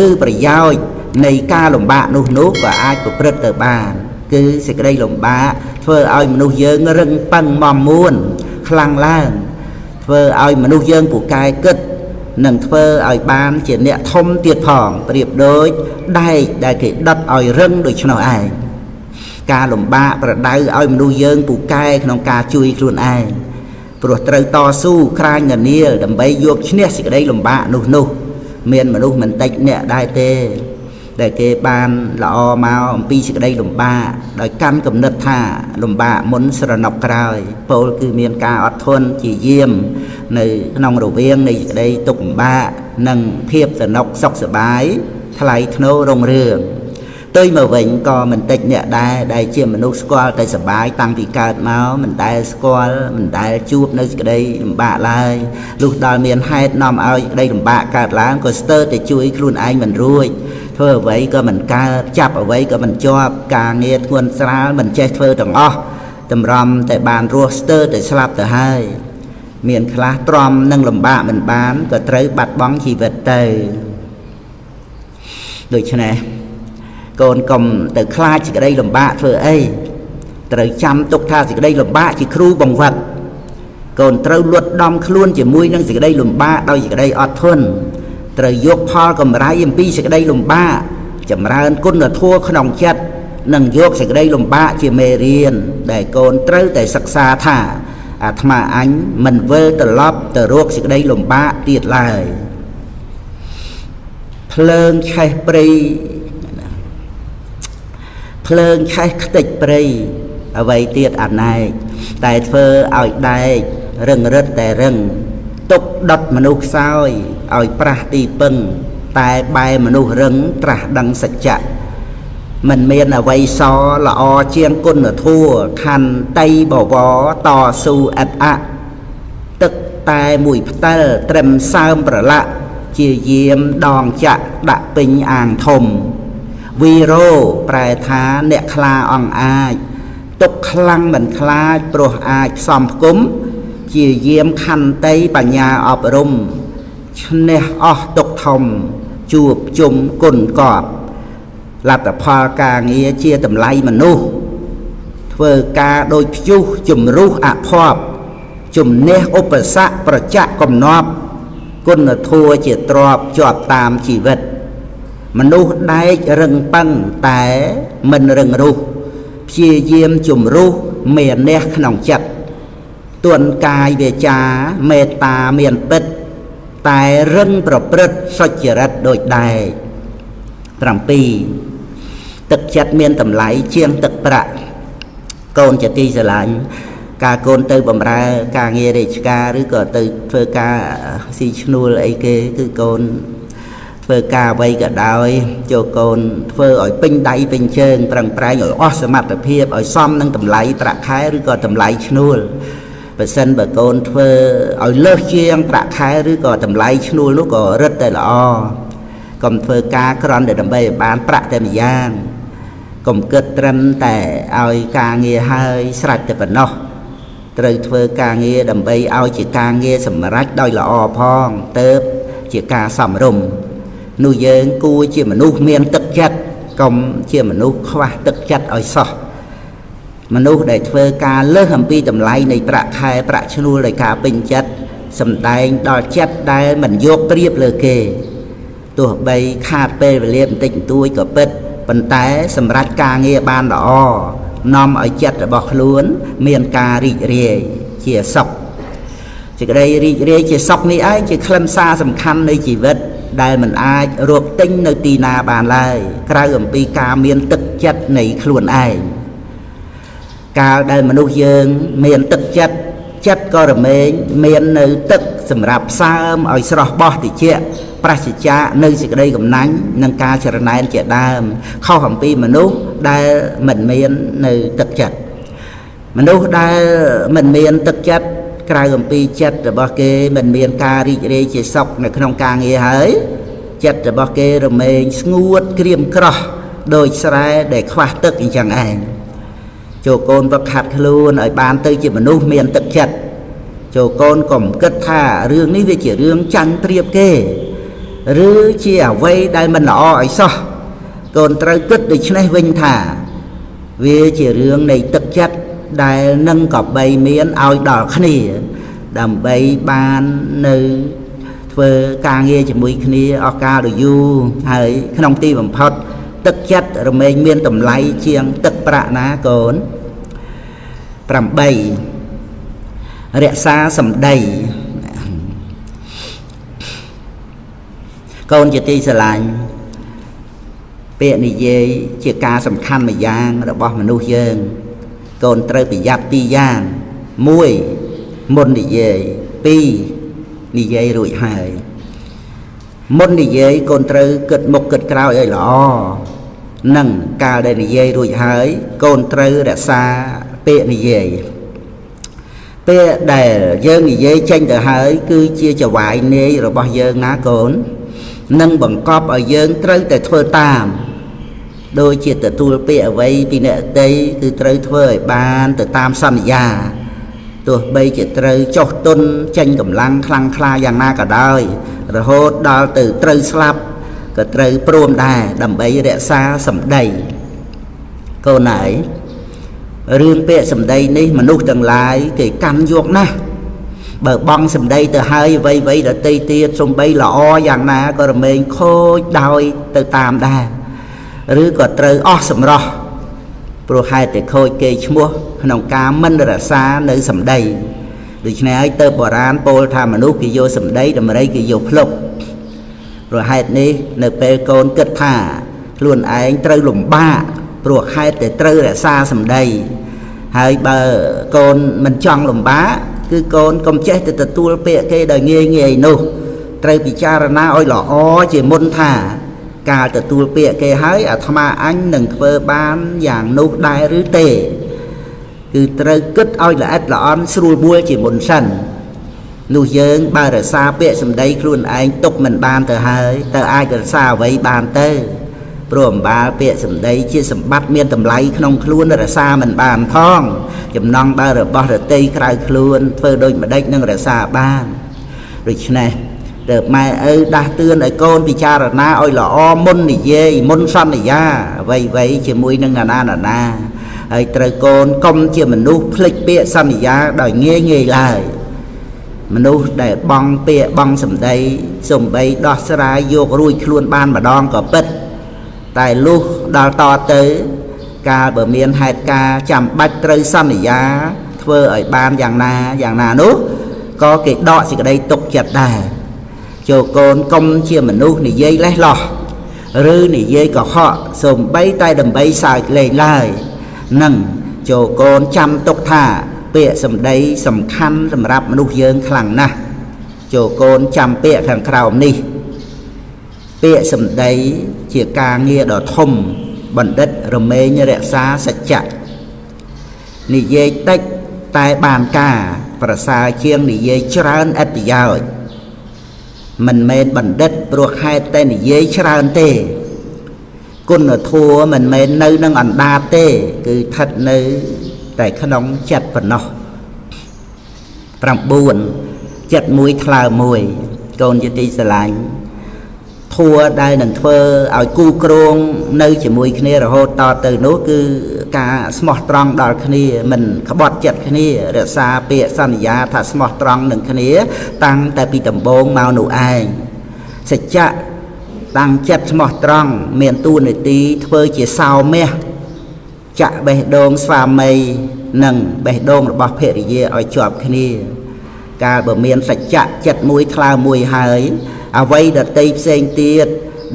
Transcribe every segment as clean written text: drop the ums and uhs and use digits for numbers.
ឬប្រយោជន៍នៃការលំបាកនោះនោះក៏អាចប្រព្រឹត្តទៅបានគឺសេចក្តីលំបាកធ្វើឲ្យមនុស្សយើងរឹងប៉ឹងមមួនខ្លាំងឡើងធ្វើឲ្យមនុស្សយើងពូកែគិតនិងធ្វើឲ្យបានជាអ្នកធំទៀតផងប្រៀបដូចដែកដែលគេដុតឲ្យរឹងដូច្នោះឯងការលំបាកប្រដៅឲ្យមនុស្សយើងពូកែក្នុងការជួយខ្លួនឯងព្រោះត្រូវតស៊ូក្រាញននាលដើម្បីយកឈ្នះសេចក្តីលំបាកនោះនោះមានមនុស្សមិនតិចអ្នកដែរទេដែលគេបានល្អមកអំពីសេចក្តីលំបាកដោយកាន់គំនិតថាលំបាកមុនស្រណុកក្រោយពោលគឺមានការអត់ធន់ជាយាមនៅក្នុងរវាងនៃសេចក្តីទុក្ខលំបាកនិងភាពស្រណុកសុខសប្បាយថ្លៃថ្នូររុងរឿងទៅមកវិញក៏មិនតិចអ្នកដែរដែលជាមនុស្សស្គាល់តែសប្បាយតាំងពីកើតមកមិនដែលស្គាល់មិនដែលជួបនៅសេចក្តីលំបាកឡើយលុះដល់មានហេតុនាំឲ្យសេចក្តីលំបាកកើតឡើងក៏ស្ទើរតែជួយខ្លួនឯងមិនរួចធ្វើអ្វីក៏មិនកើតចាប់អ្វីក៏មិនជាប់ការងារធ្ងន់ស្រាលមិនចេះធ្វើទាំងអស់តម្រាំតែបានរស់ស្ទើរតែស្លាប់ទៅហើយមានខ្លះទ្រាំនឹងលំបាកមិនបានក៏ត្រូវបាត់បង់ជីវិតទៅដូច្នេះកូនកុំទៅខ្លាចសេចក្តីលំបាកធ្វើអីត្រូវចាំទុកថាសេចក្តីលំបាកជាគ្រូបង្វឹកកូនត្រូវលត់ដំខ្លួនជាមួយនឹងសេចក្តីលំបាកដោយសេចក្តីអត់ធន់ត្រូវយកផលកម្រៃអំពីសេចក្តីលំបាកចម្រើនគុណធម៌ក្នុងចិត្តនិងយកសេចក្តីលំបាកជាមេរៀនដែលកូនត្រូវតែសិក្សាថាអាត្មាអញមិនវិលត្រឡប់ទៅរកសេចក្តីលំបាកទៀតឡើយភ្លើងឆេះព្រៃភ្លើងឆេះខ្ទេចព្រៃអ្វីទៀតអណែកតែធ្វើឲ្យដែករឹងរឹតតែរឹងទុកដុតមនុស្សខ្សោយឲ្យប្រាស់ទីពឹងតែបែមនុស្សរឹងត្រាស់ដឹងសច្ចៈមិនមានអ្វីសល្អជាងគុណធម៌ខន្តីបវរតស៊ូឥតអៈទឹកតែមួយផ្តិលត្រឹមសើមប្រឡាក់ជាយាមដងចាក់ដាក់ពេញអាងធំវីរោប្រែថាអ្នកខ្លាអង្អាចទុកខ្លាំងមិនខ្លាចព្រោះអាចផ្សំផ្គុំជាយាមខន្តីបញ្ញាអប់រំឈ្នះអស់ទុកធំជួបជុំគុណកប់លទ្ធផលការងារជាតម្លៃមនុស្សធ្វើការដោយព្យុះជំរុះអភ័ព្វជំនះឧបសគ្គប្រចាក់កំណប់គុណធម៌ជាទ្រព្យជាប់តាមជីវិតមនុស្សដែករឹងប៉ឹងតែមិនរឹងរូសព្យាយាមជំរុះមានះក្នុងចិត្តទន់កាយវាចាមេត្តាមានពិតតែរឹងប្រព្រឹត្តសុចរិតដូចដែក7ទឹកចិត្តមានតម្លៃជាងទឹកប្រាក់កូនជាទីស្រឡាញ់ការកូនទៅបំរើការងាររាជការឬក៏ទៅធ្វើការស៊ីឈ្នួលអីគេគឺកូនធ្វើការអ្វីក៏ដោយចូលកូនធ្វើឲ្យពេញដៃពេញជើងប្រឹងប្រែងឲ្យអស់សមត្ថភាពឲ្យសមនឹងតម្លៃប្រាក់ខែឬក៏តម្លៃឈ្នួលបើសិនបើកូនធ្វើឲ្យលើសជាងប្រាក់ខែឬក៏តម្លៃឈ្នួលនោះក៏រឹតតែល្អកុំធ្វើការគ្រាន់តែដើម្បីឲ្យបានប្រាក់តែម្យ៉ាងកុំគិតត្រឹមតែឲ្យការងារហើយស្រេចតែប៉ុណ្ណោះត្រូវធ្វើការងារដើម្បីឲ្យជាការងារសម្រេចដោយល្អផងទៅជាការសមរម្យនោះយើងគួរជាមនុស្សមានទឹកចិត្តកុំជាមនុស្សខ្វះទឹកចិត្តឲ្យសោះមនុស្សដែលធ្វើការលើសអំពីតម្លៃនៃប្រាក់ខែប្រាក់ឈ្នួលដោយការពេញចិត្តសំដែងដល់ចិត្តដែលមិនយកប្រៀបលើគេទោះបីខាតពេលវេលាបន្តិចបន្តួចក៏ពិតប៉ុន្តែសម្រាប់ការងារបានល្អនាំឲ្យចិត្តរបស់ខ្លួនមានការរីករាយជាសុខសេចក្តីរីករាយជាសុខនេះឯងជាខ្លឹមសារសំខាន់នៃជីវិតដែលមិនអាចរកទិញនៅទីណាបានឡើយក្រៅអំពីការមានទឹកចិត្តនៃខ្លួនឯងកាលដែលមនុស្សយើងមានទឹកចិត្តចិត្តក៏រមែងមាននៅទឹកសម្រាប់ផ្សើមឲ្យស្រស់បោះតិចប្រសិជ្ជៈនៅសេចក្តីកំណាញ់និងការចរណែនជាដើមខុសអំពីមនុស្សដែលមិនមាននៅទឹកចិត្តមនុស្សដែលមិនមានទឹកចិត្តក្រៅអំពីចិត្តរបស់គេមិនមានការរីករាយជាសុខនៅក្នុងការងារហើយចិត្តរបស់គេរមែងស្ងួតក្រៀមក្រោះដោយស្រែដែលខ្វះទឹកអញ្ចឹងឯងចូលកូនវឹកហាត់ខ្លួនឲ្យបានទៅជាមនុស្សមានទឹកចិត្តចូលកូនកុំគិតថារឿងនេះវាជារឿងចាញ់ប្រៀបគេ ឬជាអ្វីដែលមិនល្អឲ្យសោះកូនត្រូវគិតដូច្នេះវិញថាវាជារឿងនៃទឹកចិត្តដែលនឹងកបីមានឲ្យដល់គ្នាដើម្បីបាននៅធ្វើការងារជាមួយគ្នាអស់កាលដ៏យូរហើយក្នុងទីបំផុតទឹកចិត្តរមែងមានតម្លៃជាងទឹកប្រាក់ណាកូន8រក្សាសម្ដីកូនជាទីស្រឡាញ់ពាក្យនិយាយជាការសំខាន់មួយយ៉ាងរបស់មនុស្សយើងកូនត្រូវប្រយ័ត្នពីរយ៉ាង1មុននិយាយ2និយាយរួចហើយមុននិយាយកូនត្រូវគិតមុខគិតក្រោយឲ្យល្អនិងកាលដែលនិយាយរួចហើយកូនត្រូវរក្សាពាក្យនិយាយពាក្យដែលយើងនិយាយចេញទៅហើយគឺជាចវាយនាយរបស់យើងណាកូននឹងបង្កប់ឲ្យយើងត្រូវតែធ្វើតាមដូចជាទទួលពាក្យអ្វីពីអ្នកដទៃគឺត្រូវធ្វើឲ្យបានទៅតាមសន្យាទោះបីជាត្រូវចុះទុនចេញកម្លាំងខ្លាំងក្លាយ៉ាងណាក៏ដោយរហូតដល់ទៅត្រូវស្លាប់ក៏ត្រូវព្រមដែរដើម្បីរក្សាសម្ដីកូនហើយរឿងពាក្យសម្ដីនេះមនុស្សទាំងឡាយគេកាន់យកណាស់បើបងសម្ដីទៅហើយអ្វីៗដទៃទៀតសំបីល្អយ៉ាងណាក៏រមែងខូចដោយទៅតាមដែរឬក៏ត្រូវអស់សម្រស់ព្រោះហេតុតែខូចគេឈ្មោះក្នុងការមិនរក្សានៅសម្ដីដូច្នេះហើយទៅបុរាណពោលថាមនុស្សគេយកសម្ដីដំរីគេយកភ្លុកព្រោះហេតុនេះនៅពេលកូនគិតថាខ្លួនឯងត្រូវលំបាកព្រោះហេតុតែត្រូវរក្សាសម្ដីហើយបើកូនមិនចង់លំបាកគឺកូនកុំចេះតែទទួលពាក្យគេដោយងាយងាយនោះត្រូវពិចារណាឲ្យល្អជាមុនថាកាលទទួលពាក្យគេហើយអាត្មាអញនឹងធ្វើបានយ៉ាងនោះដែរឬទេគឺត្រូវគិតឲ្យល្អិតល្អន់ស្រួលបួលជាមុនសិននោះយើងបើរក្សាពាក្យសម្ដីខ្លួនឯងទុកមិនបានទៅហើយតើអាចរក្សាអ្វីបានទៅព្រោះអំបាលពាក្យសម្ដីជាសម្បត្តិមានតម្លៃក្នុងខ្លួនរក្សាមិនបានផងចំណងបើរបស់រតីក្រៅខ្លួនធ្វើដូចម្ដេចនឹងរក្សាបានដូច្នេះទើបម៉ែឪដាស់តឿនឲ្យកូនពិចារណាឲ្យល្អមុននិយាយមុនសន្យាអ្វីៗជាមួយនឹងណានាណាហើយត្រូវកូនកុំជាមនុស្សភ្លេចពាក្យសន្យាដោយងាយងាយឡើយមនុស្សដែលបងពាក្យបងសម្ដីសំបីដោះស្រាយយករួចខ្លួនបានម្ដងក៏ពិតតែលុះដល់តទៅកាលបើមានហេតុការណ៍ចាំបាច់ត្រូវសន្យាធ្វើឲ្យបានយ៉ាងណាយ៉ាងណានោះក៏គេដកសេចក្តីទុកចិត្តដែរចូលកូនកុំជាមនុស្សនិយាយលេះលោះឬនិយាយកុហកសំបីតែដើម្បីសើចលេងឡើយនឹងចូលកូនចាំទុកថាពាក្យសម្ដីសំខាន់សម្រាប់មនុស្សយើងខ្លាំងណាស់ចូលកូនចាំពាក្យខាងក្រោមនេះពាក្យសម្ដីជាការងារដ៏ធំបណ្ឌិតរមែងរក្សាសច្ចៈនិយាយតិចតែបានការប្រសើរជាងនិយាយច្រើនឥតប្រយោជន៍មិនមែនបណ្ឌិតព្រោះហេតុតែនិយាយច្រើនទេគុណធម៌មិនមែននៅនឹងអណ្ដាតទេគឺស្ថិតនៅតែក្នុងចិត្តប៉ុណ្ណោះ9ចិត្តមួយថ្លើមួយកូនជាទីស្រឡាញ់ធัวដែលនឹងធ្វើឲ្យគូគ្រងនៅជាមួយគ្នារហូតតទៅនោះគឺការស្មោះត្រង់ដល់គ្នាមិនក្បត់ចិត្តគ្នារក្សាពាក្យសន្យាថាស្មោះត្រង់នឹងគ្នាតាំងតែពីដំបូងមកនោះឯងសច្ចៈតាំងចិត្តស្មោះត្រង់មានតួនាទីធ្វើជាសោមាសចាក់បេះដូងស្វាមីនិងបេះដូងរបស់ភរិយាឲ្យជាប់គ្នាកាលបើមានសច្ចៈចិត្តមួយថ្លើមមួយហើយអ្វីដទៃផ្សេងទៀត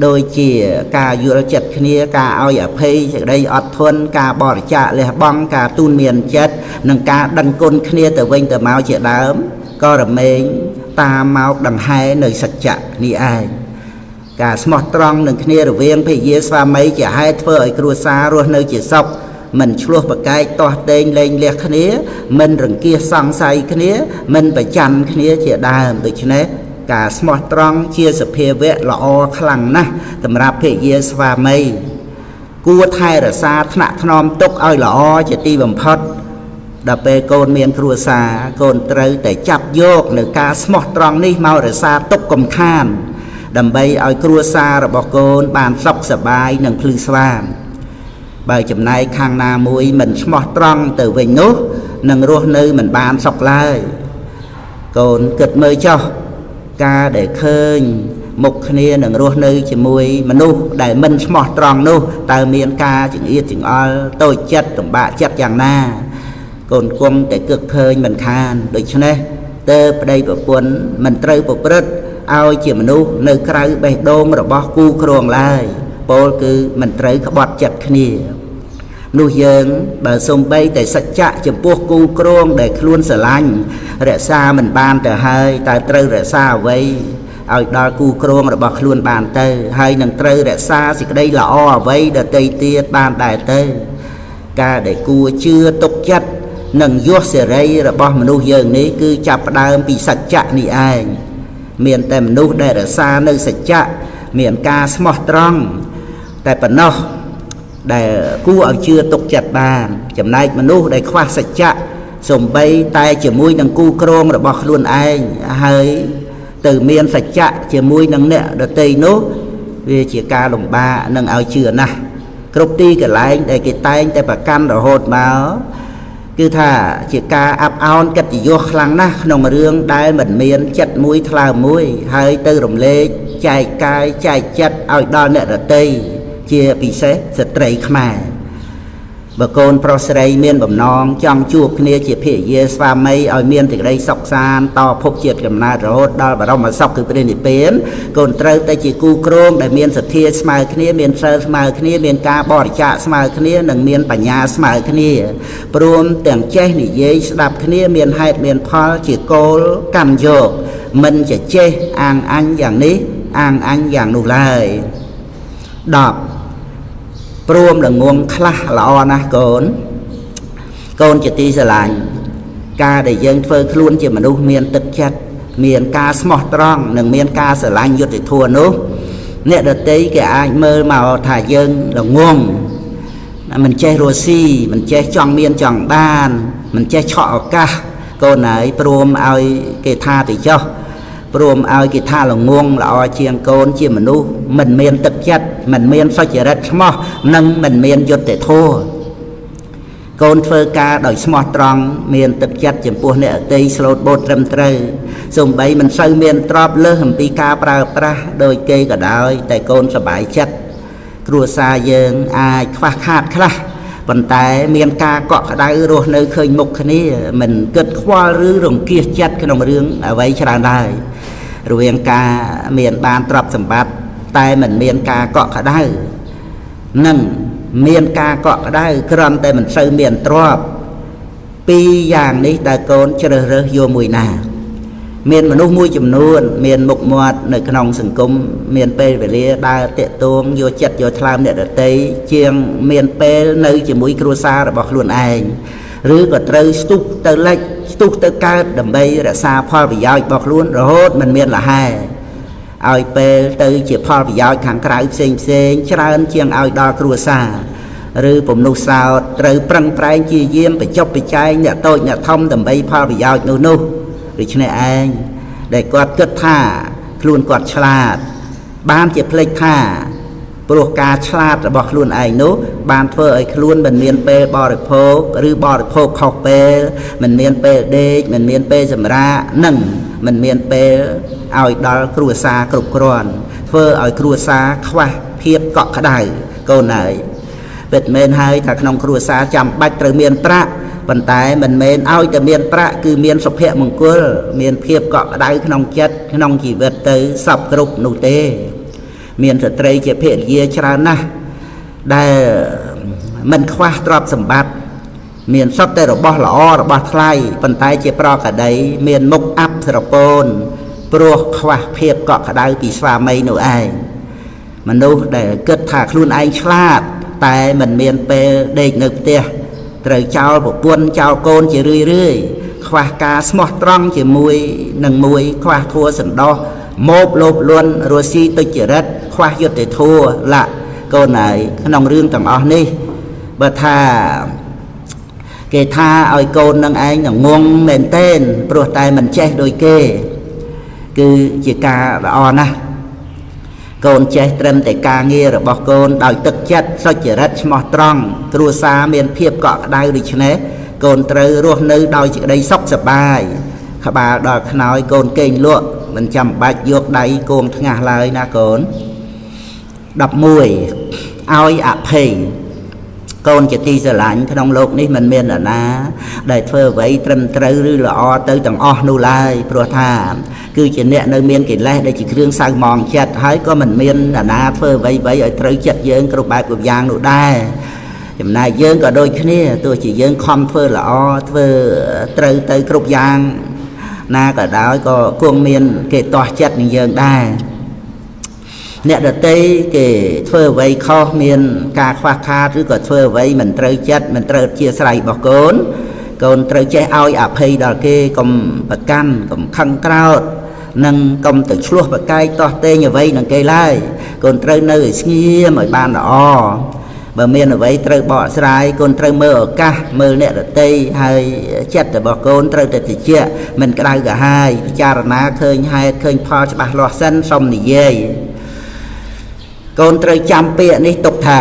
ដូចជាការយល់ចិត្តគ្នាការឲ្យអភ័យសេចក្តីអត់ធន់ការបរិច្ចាគលះបង់ការទូនមានចិត្តនិងការដឹងគុណគ្នាទៅវិញទៅមកជាដើមក៏រមែងតាមមកដង្ហែនៅសច្ចៈនេះឯងការស្មោះត្រង់នឹងគ្នារវាងភរិយាស្វាមីជាហេតុធ្វើឲ្យគ្រួសាររស់នៅជាសុខមិនឆ្លោះប្រកែកទាស់ទែងលែងលះគ្នាមិនរង្គៀសសង្ស័យគ្នាមិនប្រច័ណ្ឌគ្នាជាដើមដូច្នេះការស្មោះត្រង់ជាសភាវៈល្អខ្លាំងណាស់សម្រាប់ភរិយាស្វាមីគួរថែរក្សាថ្នាក់ថ្នមទុកឲ្យល្អជាទីបំផុតដល់ពេលកូនមានគ្រួសារកូនត្រូវតែចាប់យកនៅការស្មោះត្រង់នេះមករក្សាទុកកំខាន ដើម្បីឲ្យគ្រួសាររបស់កូនបានសុខសប្បាយនិងភ្លឺស្វាងបើចំណែកខាងណាមួយមិនស្មោះត្រង់ទៅវិញនោះនឹងរស់នៅមិនបានសុខឡើយកូនគិតមើលចុះការដែលឃើញមុខគ្នានឹងរស់នៅជាមួយមនុស្សដែលមិនស្មោះត្រង់នោះតើមានការចង្អៀតចង្អល់តូចចិត្តលំបាកចិត្តយ៉ាងណាកូនគង់តែគឹកឃើញមិនខានដូច្នេះតើប្តីប្រពន្ធមិនត្រូវប្រព្រឹត្តឲ្យជាមនុស្សនៅក្រៅបេះដូងរបស់គូគ្រងឡើយពោលគឺមិនត្រូវក្បត់ចិត្តគ្នានោះយើងបើសំបីតែសច្ចៈចំពោះគូគ្រងដែលខ្លួនស្រឡាញ់រក្សាមិនបានទៅហើយតើត្រូវរក្សាអ្វីឲ្យដល់គូគ្រងរបស់ខ្លួនបានទៅហើយនឹងត្រូវរក្សាសេចក្តីល្អអ្វីដទៃទៀតបានដែរទៅការដែលគួរជឿទុកចិត្តនិងយសសេរីរបស់មនុស្សយើងនេះគឺចាប់ផ្ដើមពីសច្ចៈនេះឯងមានតែមនុស្សដែលរក្សានៅសច្ចៈមានការស្មោះត្រង់តែប៉ុណ្ណោះដែលគួរឲ្យជឿទុកចិត្តបានចំណែកមនុស្សដែលខ្វះសច្ចៈសំបីតែជាមួយនឹងគូគ្រងរបស់ខ្លួនឯងហើយទៅមានសច្ចៈជាមួយនឹងអ្នកដទៃនោះវាជាការលំបាកនឹងឲ្យជឿណាស់គ្រប់ទីកន្លែងដែលគេតែងតែប្រកាន់រហូតមកគឺថាជាការអាប់អោនកិត្តិយសខ្លាំងណាស់ក្នុងរឿងដែលមិនមានចិត្តមួយថ្លើមមួយហើយទៅរំលែកចែកកាយចែកចិត្តឲ្យដល់អ្នកដទៃជាពិសេសស្ត្រីខ្មែរបើកូនប្រុសស្រីមានបំណងចង់ជួបគ្នាជាភរិយាស្វាមីឲ្យមានសេចក្តីសុខសាន្តតភពជាតិកំណើតរហូតដល់បរមសុខគឺព្រះនិព្វានកូនត្រូវតែជាគូគ្រងដែលមានសទ្ធាស្មើគ្នាមានសិលស្មើគ្នាមានការបរិច្ចាគស្មើគ្នានិងមានបញ្ញាស្មើគ្នាព្រមទាំងចេះនិយាយស្ដាប់គ្នាមានហេតុមានផលជាគោលកម្មយកមិនจะចេះអាងអញយ៉ាងនេះអាងអញយ៉ាងនោះឡើយ10ព្រមល្ងងខ្លះល្អណាស់កូនកូនជាទីស្រឡាញ់ការដែលយើងធ្វើខ្លួនជាមនុស្សមានទឹកចិត្តមានការស្មោះត្រង់និងមានការស្រឡាញ់យុត្តិធម៌នោះអ្នកដទៃគេអាចមើលមកថាយើងល្ងងមិនចេះរស់ស៊ីមិនចេះចង់មានចង់បានមិនចេះឆក់ឱកាសកូនហើយព្រមឲ្យគេថាទៅចុះព្រមឲ្យគេថាល្ងងល្អជាងកូនជាមនុស្សមិនមានទឹកចិត្តមិនមានសុចរិតស្មោះនិងមិនមានយុត្តិធម៌កូនធ្វើការដោយស្មោះត្រង់មានទឹកចិត្តចំពោះអ្នកដទៃស្លូតបូតត្រឹមត្រូវសំបីមិនសូវមានទ្រព្យលើសអំពីការប្រើប្រាស់ដោយគេក៏ដោយតែកូនសប្បាយចិត្តគ្រួសារយើងអាចខ្វះខាតខ្លះប៉ុន្តែមានការកក់ក្ដៅរស់នៅឃើញមុខគ្នាមិនគិតខ្វល់ឬរង្គៀសចិត្តក្នុងរឿងអ្វីច្រើនឡើយរវាងការមានបានទ្រព្យសម្បត្តិតែមិនមានការកក់ក្ដៅនិងមានការកក់ក្ដៅគ្រាន់តែមិនសូវមានទ្រព្យពីរយ៉ាងនេះតើកូនជ្រើសរើសយកមួយណាមានមនុស្សមួយចំនួនមានមុខមាត់នៅក្នុងសង្គមមានពេលវេលាដើរតាក់ទងយកចិត្តយកថ្លើមអ្នកដទៃជាងមានពេលនៅជាមួយគ្រួសាររបស់ខ្លួនឯងឬក៏ត្រូវស្ទុះទៅលិចស្ទុះទៅកើតដើម្បីរក្សាផលប្រយោជន៍របស់ខ្លួនរហូតមិនមានលហែឲ្យពេលទៅជាផលប្រយោជន៍ខាងក្រៅផ្សេងផ្សេងច្រើនជាងឲ្យដល់គ្រួសារឬពំនុះសោតត្រូវប្រឹងប្រែងជាយាមបញ្ចុះបញ្ចែងអ្នកតូចអ្នកធំដើម្បីផលប្រយោជន៍នោះដូច្នេះឯងដែលគាត់គិតថាខ្លួនគាត់ឆ្លាតបានជាភ្លេចថាព្រោះការឆ្លាតរបស់ខ្លួនឯងនោះបានធ្វើឲ្យខ្លួនមិនមានពេលបរិភោគឬបរិភោគខុសពេលមិនមានពេលដេកមិនមានពេលសម្រាកនិងមិនមានពេលឲ្យដល់គ្រួសារគ្រប់គ្រាន់ធ្វើឲ្យគ្រួសារខ្វះភាពកក់ក្ដៅកូនហើយពិតមែនហើយថាក្នុងគ្រួសារចាំបាច់ត្រូវមានប្រាក់ប៉ុន្តែមិនមែនឲ្យតែមានប្រាក់គឺមានសុភមង្គលមានភាពកក់ក្ដៅក្នុងចិត្តក្នុងជីវិតទៅសពគ្រប់នោះទេមានស្ត្រីជាភរិយាច្រើនណាស់ដែលមិនខ្វះទ្រព្យសម្បត្តិមានសុទ្ធតែរបស់ល្អរបស់ថ្លៃប៉ុន្តែជាប្រកដីមានមុខអាប់ស្រពោនព្រោះខ្វះភាពកក់ក្ដៅពីស្វាមីនោះឯងមនុស្សដែលគិតថាខ្លួនឯងឆ្លាតតែមិនមានពេលដេកនៅផ្ទះត្រូវចោលប្រពន្ធចោលកូនជារឿយរឿយខ្វះការស្មោះត្រង់ជាមួយនឹងមួយខ្វះធัวសន្តោសមោបលោភលន់រស់ស៊ីទុច្ចរិតខ្វះយុត្តិធម៌ឡាកូនហើយក្នុងរឿងទាំងអស់នេះបើថាគេថាឲ្យកូននឹងឯងងងមែនទែនព្រោះតែមិនចេះដូចគេគឺជាការល្អណាស់ កូនចេះត្រឹមតែការងាររបស់កូនដោយទឹកចិត្តសុចរិតស្មោះត្រង់គ្រួសារមានភាពកក់ក្ដៅដូច្នេះកូនត្រូវរស់នៅដោយសេចក្តីសុខសប្បាយក្បាលដល់ខ្នើយកូនគេងលក់មិនចាំបាច់យកដៃគងថ្ងាសឡើយណាកូន11ឲ្យអភ័យកូនជាទីស្រឡាញ់ក្នុងលោកនេះមិនមាននរណាដែលធ្វើអ្វីត្រឹមត្រូវឬល្អទៅទាំងអស់នោះឡើយព្រោះថាគឺជាអ្នកនៅមានកិលេសដែលជាគ្រឿងសៅមងចិត្តហើយក៏មិនមាននរណាធ្វើអ្វីៗឲ្យត្រូវចិត្តយើងគ្រប់បែបគ្រប់យ៉ាងនោះដែរចំណែកយើងក៏ដូចគ្នាទោះជាយើងខំធ្វើល្អធ្វើត្រូវទៅគ្រប់យ៉ាងណាក៏ដោយក៏គង់មានគេទាស់ចិត្តនឹងយើងដែរអ្នកដទៃគេធ្វើអ្វីខុសមានការខ្វះខាតឬក៏ធ្វើអ្វីមិនត្រូវចិត្តមិនត្រូវជាស្រ័យរបស់កូនកូនត្រូវចេះឲ្យអភ័យដល់គេកុំប្រកាន់កុំខឹងក្រោធនិងកុំទៅឆ្លោះប្រកែកទាស់ទែងអ្វីនឹងគេឡើយកូនត្រូវនៅឲ្យស្ងៀមឲ្យបានល្អបើមានអ្វីត្រូវបកស្រាយកូនត្រូវមើលឱកាសមើលអ្នកដទៃហើយចិត្តរបស់កូនត្រូវតែតិចមិនក្តៅក្រហាយពិចារណាឃើញហេតុឃើញផលច្បាស់លាស់សិនសុំនិយាយកូនត្រូវចាំពាក្យនេះទុកថា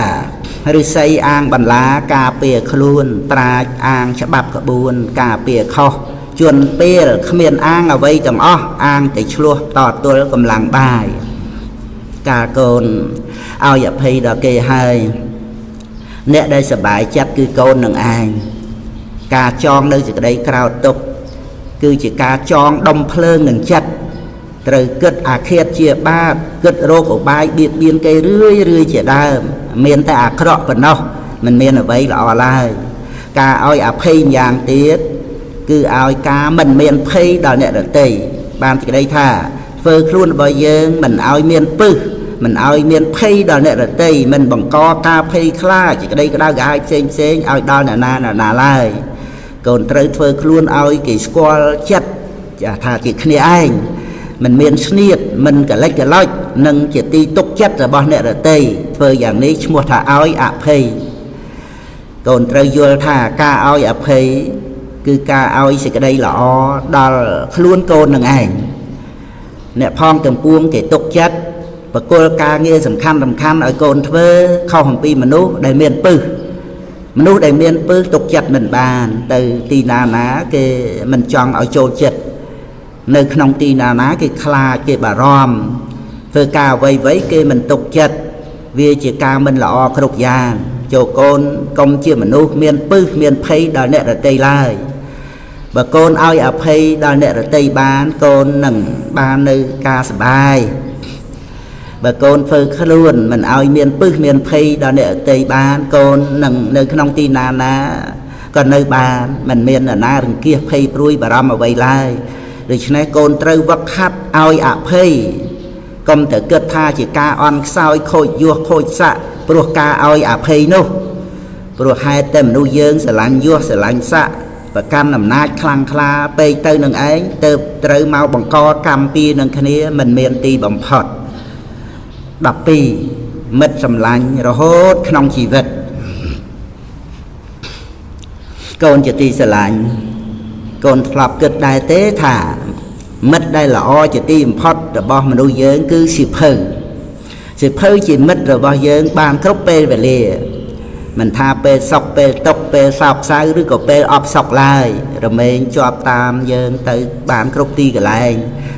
ឫស្សីអាងបន្លាការពារខ្លួនប្រាជ្ញអាងច្បាប់ក្បួនការពារខុសជួនពេលគ្មានអាងអ្វីទាំងអស់អាងតែឆ្លោះតទល់កម្លាំងបាយកាលកូនឲ្យអភ័យដល់គេហើយអ្នកដែលសប្បាយចិត្តគឺកូននឹងឯងការចងនៅសេចក្តីក្រោធទុក្ខគឺជាការចងដុំភ្លើងនឹងចិត្តត្រូវគិតអាឃាតជាបាបគិតរោគឧបាយបៀតបៀនគេរឿយរឿយជាដើមមានតែអាក្រក់ប៉ុណ្ណោះមិនមានអ្វីល្អឡើយការឲ្យអភ័យយ៉ាងទៀតគឺឲ្យការមិនមានភ័យដល់អ្នកដទៃបានសេចក្តីថាធ្វើខ្លួនរបស់យើងមិនឲ្យមានពឹសមិនឲ្យមានភ័យដល់អ្នកដទៃមិនបង្កការភ័យខ្លាចសេចក្តីក្តៅក្រហាយផ្សេងផ្សេងឲ្យដល់អ្នកណាអ្នកណាឡើយកូនត្រូវធ្វើខ្លួនឲ្យគេស្គាល់ចិត្តថាជាគ្នាឯងមិនមានស្នៀតមិនកលិចកលុចនិងជាទីទុកចិត្តរបស់អ្នកដទៃធ្វើយ៉ាងនេះឈ្មោះថាឲ្យអភ័យកូនត្រូវយល់ថាការឲ្យអភ័យគឺការឲ្យសេចក្តីល្អដល់ខ្លួនកូននឹងឯងអ្នកផងទាំងពួងគេទុកចិត្តបកគលការងារសំខាន់សំខាន់ឲ្យកូនធ្វើខុសអំពីមនុស្សដែលមានពឹសមនុស្សដែលមានពឹសទុកចិត្តមិនបានទៅទីណាណាគេមិនចង់ឲ្យចូលចិត្តនៅក្នុងទីណាណាគេខ្លាចគេបារម្ភធ្វើការអ្វីៗគេមិនទុកចិត្តវាជាការមិនល្អគ្រប់យ៉ាងចូលកូនកុំជាមនុស្សមានពឹសមានភ័យដល់អ្នកដទៃឡើយបើកូនឲ្យអភ័យដល់អ្នកដទៃបានកូននឹងបាននៅការសប្បាយបើកូនធ្វើខ្លួនមិនឲ្យមានពឹសមានភ័យដល់អ្នកដទៃបានកូននឹងនៅក្នុងទីណាណាក៏នៅបានមិនមាននរណារង្គៀសភ័យព្រួយបារម្ភអ្វីឡើយដូច្នេះកូនត្រូវវឹកហាត់ឲ្យអភ័យកុំតែគិតថាជាការអន់ខ្សោយខូចយោះខូចស័កព្រោះការឲ្យអភ័យនោះព្រោះហេតុតែមនុស្សយើងស្រឡាញ់យោះស្រឡាញ់ស័កប្រកាន់អំណាចខ្លាំងក្លាពេកទៅនឹងឯងទៅត្រូវមកបង្កកម្មពីនឹងគ្នាមិនមានទីបំផុត12មិត្តសម្លាញ់រហូតក្នុងជីវិតកូនជាទីស្រឡាញ់កូនធ្លាប់គិតដែរទេថាមិត្តដែលល្អជាទីបំផុតរបស់មនុស្សយើងគឺសៀវភៅសៀវភៅជាមិត្តរបស់យើងបានគ្រប់ពេលវេលាមិនថាពេលសុខពេលទុក្ខពេលសោកសៅឬក៏ពេលអបសុខឡើយរមែងជាប់តាមយើងទៅបានគ្រប់ទីកន្លែង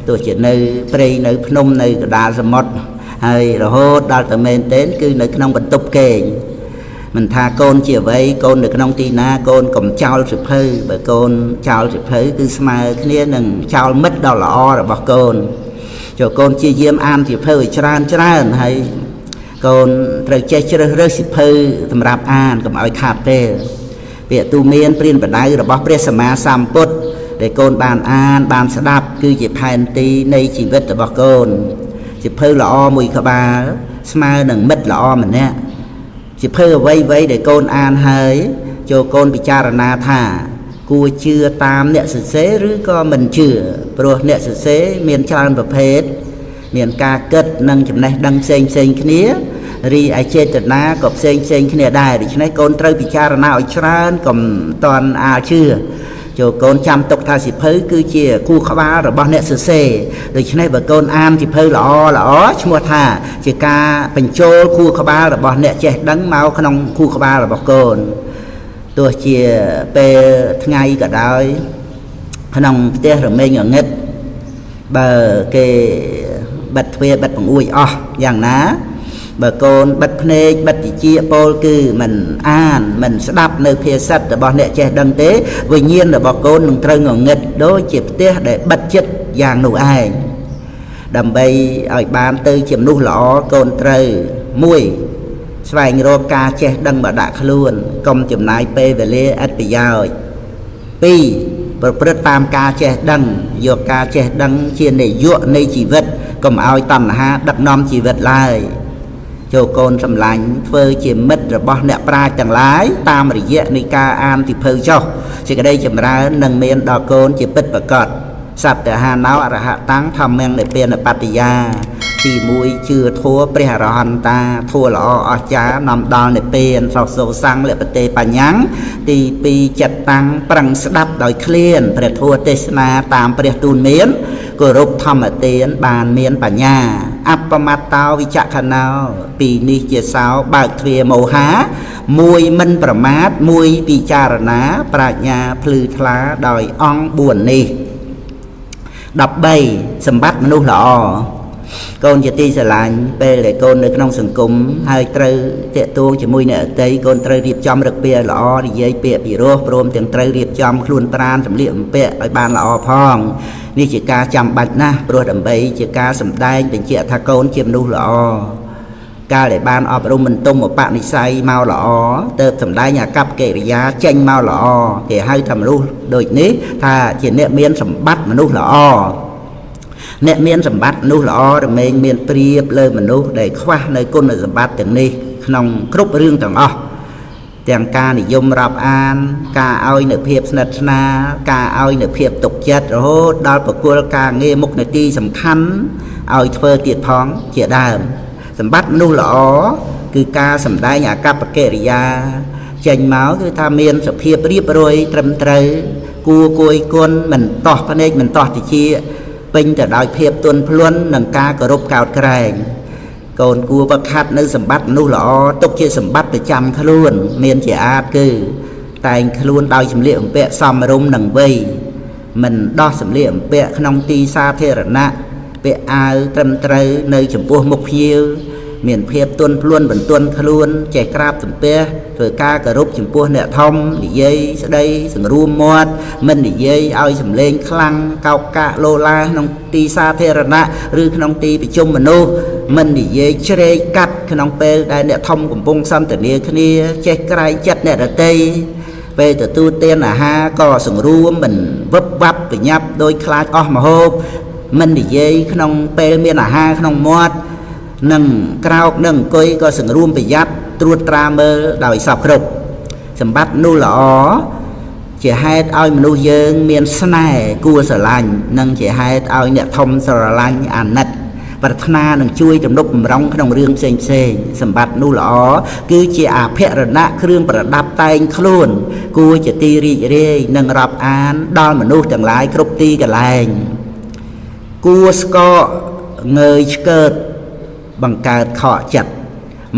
ទោះជានៅព្រៃនៅភ្នំនៅកណ្ដាលសមុទ្រហើយរហូតដល់តែមែនទែនគឺនៅក្នុងបន្ទប់គេងមិនថាកូនជាអ្វីកូននៅក្នុងទីណាកូនកុំចោលសៀវភៅបើកូនចោលសៀវភៅគឺស្មើគ្នានឹងចោលមិត្តដ៏ល្អរបស់កូនចូលកូនជាយាមអានសៀវភៅឲ្យច្រើនច្រើនហើយកូនត្រូវចេះជ្រើសរើសសៀវភៅសម្រាប់អានកុំឲ្យខាតពេលពាក្យទូមានព្រានបដៅរបស់ព្រះសម្មាសម្ពុទ្ធដែលកូនបានអានបានស្ដាប់គឺជាផែនទីនៃជីវិតរបស់កូនសៀវភៅល្អមួយក្បាលស្មើនឹងមិត្តល្អម្នាក់សៀវភៅអ្វីៗដែលកូនអានហើយចូលកូនពិចារណាថាគួរជឿតាមអ្នកសរសេរឬក៏មិនជឿព្រោះអ្នកសរសេរមានច្រើនប្រភេទមានការគិតនិងចំណេះដឹងផ្សេងផ្សេងគ្នារីឯចេតនាក៏ផ្សេងផ្សេងគ្នាដែរដូច្នេះកូនត្រូវពិចារណាឲ្យច្រើនកុំតន់អាលជឿច ចូលកូនចាំទុកថាសិភៅគឺជាគូក្បាលរបស់អ្នកសរសេរដូច្នេះបើកូនអានសិភៅល្អល្អឈ្មោះថាជាការបញ្ចូលគូក្បាលរបស់អ្នកចេះដឹងមកក្នុងគូក្បាលរបស់កូនទោះជាពេលថ្ងៃក៏ដោយក្នុងផ្ទះរមែងងងឹតបើគេបិទទ្វារបិទបង្អួចអស់យ៉ាងណាបើកូនបិទភ្នែកបិទតិចពោលគឺមិនអានមិនស្ដាប់នៅភាសិតរបស់អ្នកចេះដឹងទេវិញ្ញាណរបស់កូននឹងត្រូវងងឹតដូចជាផ្ទះដែលបិទចិត្តយ៉ាងនោះឯងដើម្បីឲ្យបានទៅជាមនុស្សល្អកូនត្រូវមួយស្វែងរកការចេះដឹងមកដាក់ខ្លួនកុំចំណាយពេលវេលាឥតប្រយោជន៍ពីរប្រព្រឹត្តតាមការចេះដឹងយកការចេះដឹងជានយោបាយនៃជីវិតកុំឲ្យតណ្ហាដឹកនាំជីវិតឡើយចូលកូនសម្លាញ់ធ្វើជាមិត្តរបស់អ្នកប្រាជ្ញទាំងឡាយតាមរយៈនៃការអានទិភៅចុះសេចក្តីចម្រើននឹងមានដល់កូនជាពិតប្រាកដសត្វហាណោអរហតាំងធម្មងនិព្វានបច្ចយាទី1ជឿធัวព្រះអរហន្តាធัวល្អអស្ចារ្យនាំដល់និព្វានសោសូសੰលបទេបញ្ញាំងទី2ចិត្តតាំងប្រឹងស្ដាប់ដោយឃ្លានព្រះធัวទេសនាតាមព្រះទូលមានគោរពធម្មទានបានមានបញ្ញាអបមត្តោវិចខណោពីនេះជាសោបើកទ្វាមោហាមួយមិនប្រមាទមួយពិចារណាប្រាជ្ញាភ្លឺថ្លាដោយអង្គ4នេះ13សម្បត្តិមនុស្សល្អកូនជាទីស្រឡាញ់ពេលដែលកូននៅក្នុងសង្គមហើយត្រូវតាក់ទងជាមួយអ្នកដទៃកូនត្រូវរៀបចំរឹកពាក្យល្អនិយាយពាក្យពិរោះព្រមទាំងត្រូវរៀបចំខ្លួនប្រាណសម្លៀកបំពាក់ឲ្យបានល្អផងនេះជាការចាំបាច់ណាស់ព្រោះដើម្បីជាការសម្ដែងបញ្ជាក់ថាកូនជាមនុស្សល្អកាលដែលបានអប់រំបន្ទុំឧបនិស្ស័យមកល្អទៅសម្ដែងអាកប្បកិរិយាចេញមកល្អគេហៅថាមនុស្សដូចនេះថាជាអ្នកមានសម្បត្តិមនុស្សល្អអ្នកមានសម្បត្តិមនុស្សល្អរមែងមានប្រៀបលើមនុស្សដែលខ្វះនៅគុណសម្បត្តិទាំងនេះក្នុងគ្រប់រឿងទាំងអស់ទាំងការនិយមរាប់អានការឲ្យនៅភាពស្និទ្ធស្នាលការឲ្យនៅភាពទុកចិត្តរហូតដល់ប្រគល់ការងារមុខនាទីសំខាន់ឲ្យធ្វើទៀតផងជាដើមសម្បត្តិមនុស្សល្អគឺការសម្ដែងអាកប្បកិរិយាចេញមកគឺថាមានសភាពរៀបរយត្រឹមត្រូវគួរគួយគុណមិនតោះភ្នែកមិនតោះតិចពេញទៅដោយភាពទន់ភ្លន់និងការគោរពកោតក្រែងកូនគួរវឹកហាត់នៅសម្បត្តិមនុស្សល្អទុកជាសម្បត្តិប្រចាំខ្លួនមានជាអាទគឺតែងខ្លួនដោយសម្លៀកបំពាក់សមរម្យនិងវ័យមិនដោះសម្លៀកបំពាក់ក្នុងទីសាធារណៈពាក់អាវត្រឹមត្រូវនៅចំពោះមុខភ្ញៀវមានភាពទន់ភ្លន់បន្ទន់ខ្លួនចេះក្រាបសំពះធ្វើការគោរពចំពោះអ្នកធំនិយាយស្ដីសង្រួមមាត់មិននិយាយឲ្យសំឡេងខ្លាំងកោកកាកលោឡាក្នុងទីសាធារណៈឬក្នុងទីប្រជុំមនុស្សមិននិយាយជ្រែកកាត់ក្នុងពេលដែលអ្នកធំកំពុងសន្ទនាគ្នាចេះក្រែងចិត្តអ្នកដទៃពេលទទួលទានអាហារក៏សង្រួមមិនវឹបវាប់ប្រញាប់ដោយខ្លាចអស់ម្ហូបមិននិយាយក្នុងពេលមានអាហារក្នុងមាត់និងក្រោកនិងអង្គុយក៏សង្រួមប្រយ័ត្នត្រួតត្រាមើលដោយសពគ្រប់សម្បត្តិនោះល្អជាហេតុឲ្យមនុស្សយើងមានស្នេហ៍គួរស្រឡាញ់និងជាហេតុឲ្យអ្នកធំស្រឡាញ់អាណិតប្រាថ្នានឹងជួយទំនុកបំរុងក្នុងរឿងផ្សេងផ្សេងសម្បត្តិនោះល្អគឺជាអភិរណៈគ្រឿងប្រដាប់តែងខ្លួនគួរជាទីរីករាយនិងរាប់អានដល់មនុស្សទាំងឡាយគ្រប់ទីកន្លែងគួរស្កកងើយឆ្កើតបង្កើតខកចិត្ត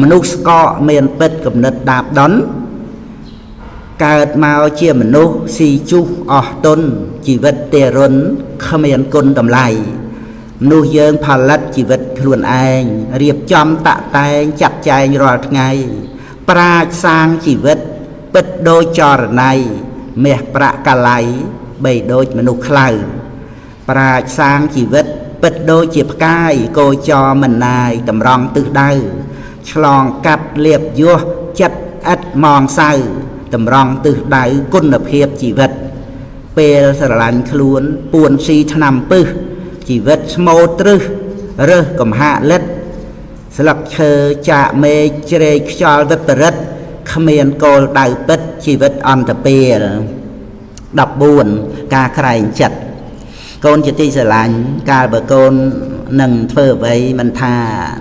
មនុស្សស្កកមានពិតគំនិតដាបដន់កើតមកជាមនុស្សស៊ីជុះអស់ទុនជីវិតទេរុនគ្មានគុណតម្លៃមនុស្សយើងផលិតជីវិតខ្លួនឯងរៀបចំតាក់តែងចាត់ចែងរាល់ថ្ងៃប្រាជ្ញសាងជីវិតពិតដូចចរណៃមាសប្រាក់កាល័យបីដូចមនុស្សខ្លៅប្រាជ្ញសាងជីវិតពិតដូចជាផ្កាយកោចរមិនណាយតម្រង់ទិសដៅឆ្លងកាត់លៀបយោះចិត្តឥតមងសៅតម្រង់ទិសដៅគុណភាពជីវិតពេលស្រឡាញ់ខ្លួនពួនស៊ីឆ្នាំពឹសជីវិតស្មូត្រឹសរើសកំហាកលិតស្លឹកឈើចាកមេឃជ្រែកខ្យល់វិបរិតគ្មានគោលដៅពិតជីវិតអន្តពេល14ការក្រែងចិត្តកូនជាទីស្រឡាញ់កាលបើកូននឹងធ្វើអ្វីមិនថា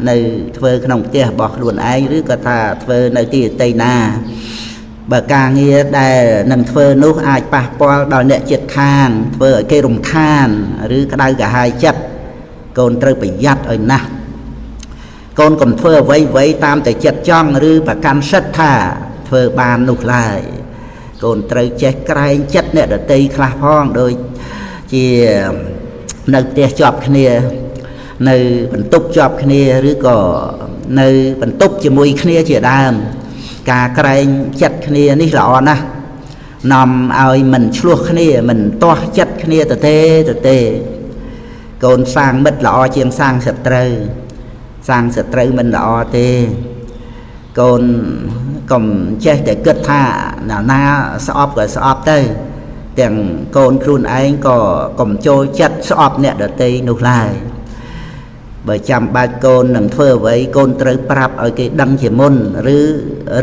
នៅធ្វើក្នុងផ្ទះរបស់ខ្លួនឯងឬក៏ថាធ្វើនៅទីដទៃណា បើការងារដែលនឹងធ្វើនោះអាចប៉ះពាល់ដល់អ្នកជិតខាងធ្វើឲ្យគេរំខានឬក្តៅក្រហាយចិត្តកូនត្រូវប្រយ័ត្នឲ្យណាស់កូនកុំធ្វើអ្វីៗតាមតែចិត្តចង់ឬប្រកាន់សិទ្ធថាធ្វើបាននោះឡើយកូនត្រូវចេះក្រែងចិត្តអ្នកដទៃខ្លះផងដូចជានៅផ្ទះជាប់គ្នានៅបន្ទប់ជាប់គ្នាឬក៏នៅបន្ទប់ជាមួយគ្នាជាដើមការក្រែងចិត្តគ្នានេះល្អណាស់នាំឲ្យមិនឆ្លោះគ្នាមិនទាស់ចិត្តគ្នាទៅទេកូនសាងមិត្តល្អជាងសាងសត្រូវសាងសត្រូវមិនល្អទេកូនកុំចេះតែគិតថាណាស្អប់ក៏ស្អប់ទៅទាំងកូនខ្លួនឯងក៏កុំចូលចិត្តស្អប់អ្នកដទៃនោះឡើយបើចាំបាច់កូននឹងធ្វើអ្វីកូនត្រូវប្រាប់ឲ្យគេដឹងជាមុនឬ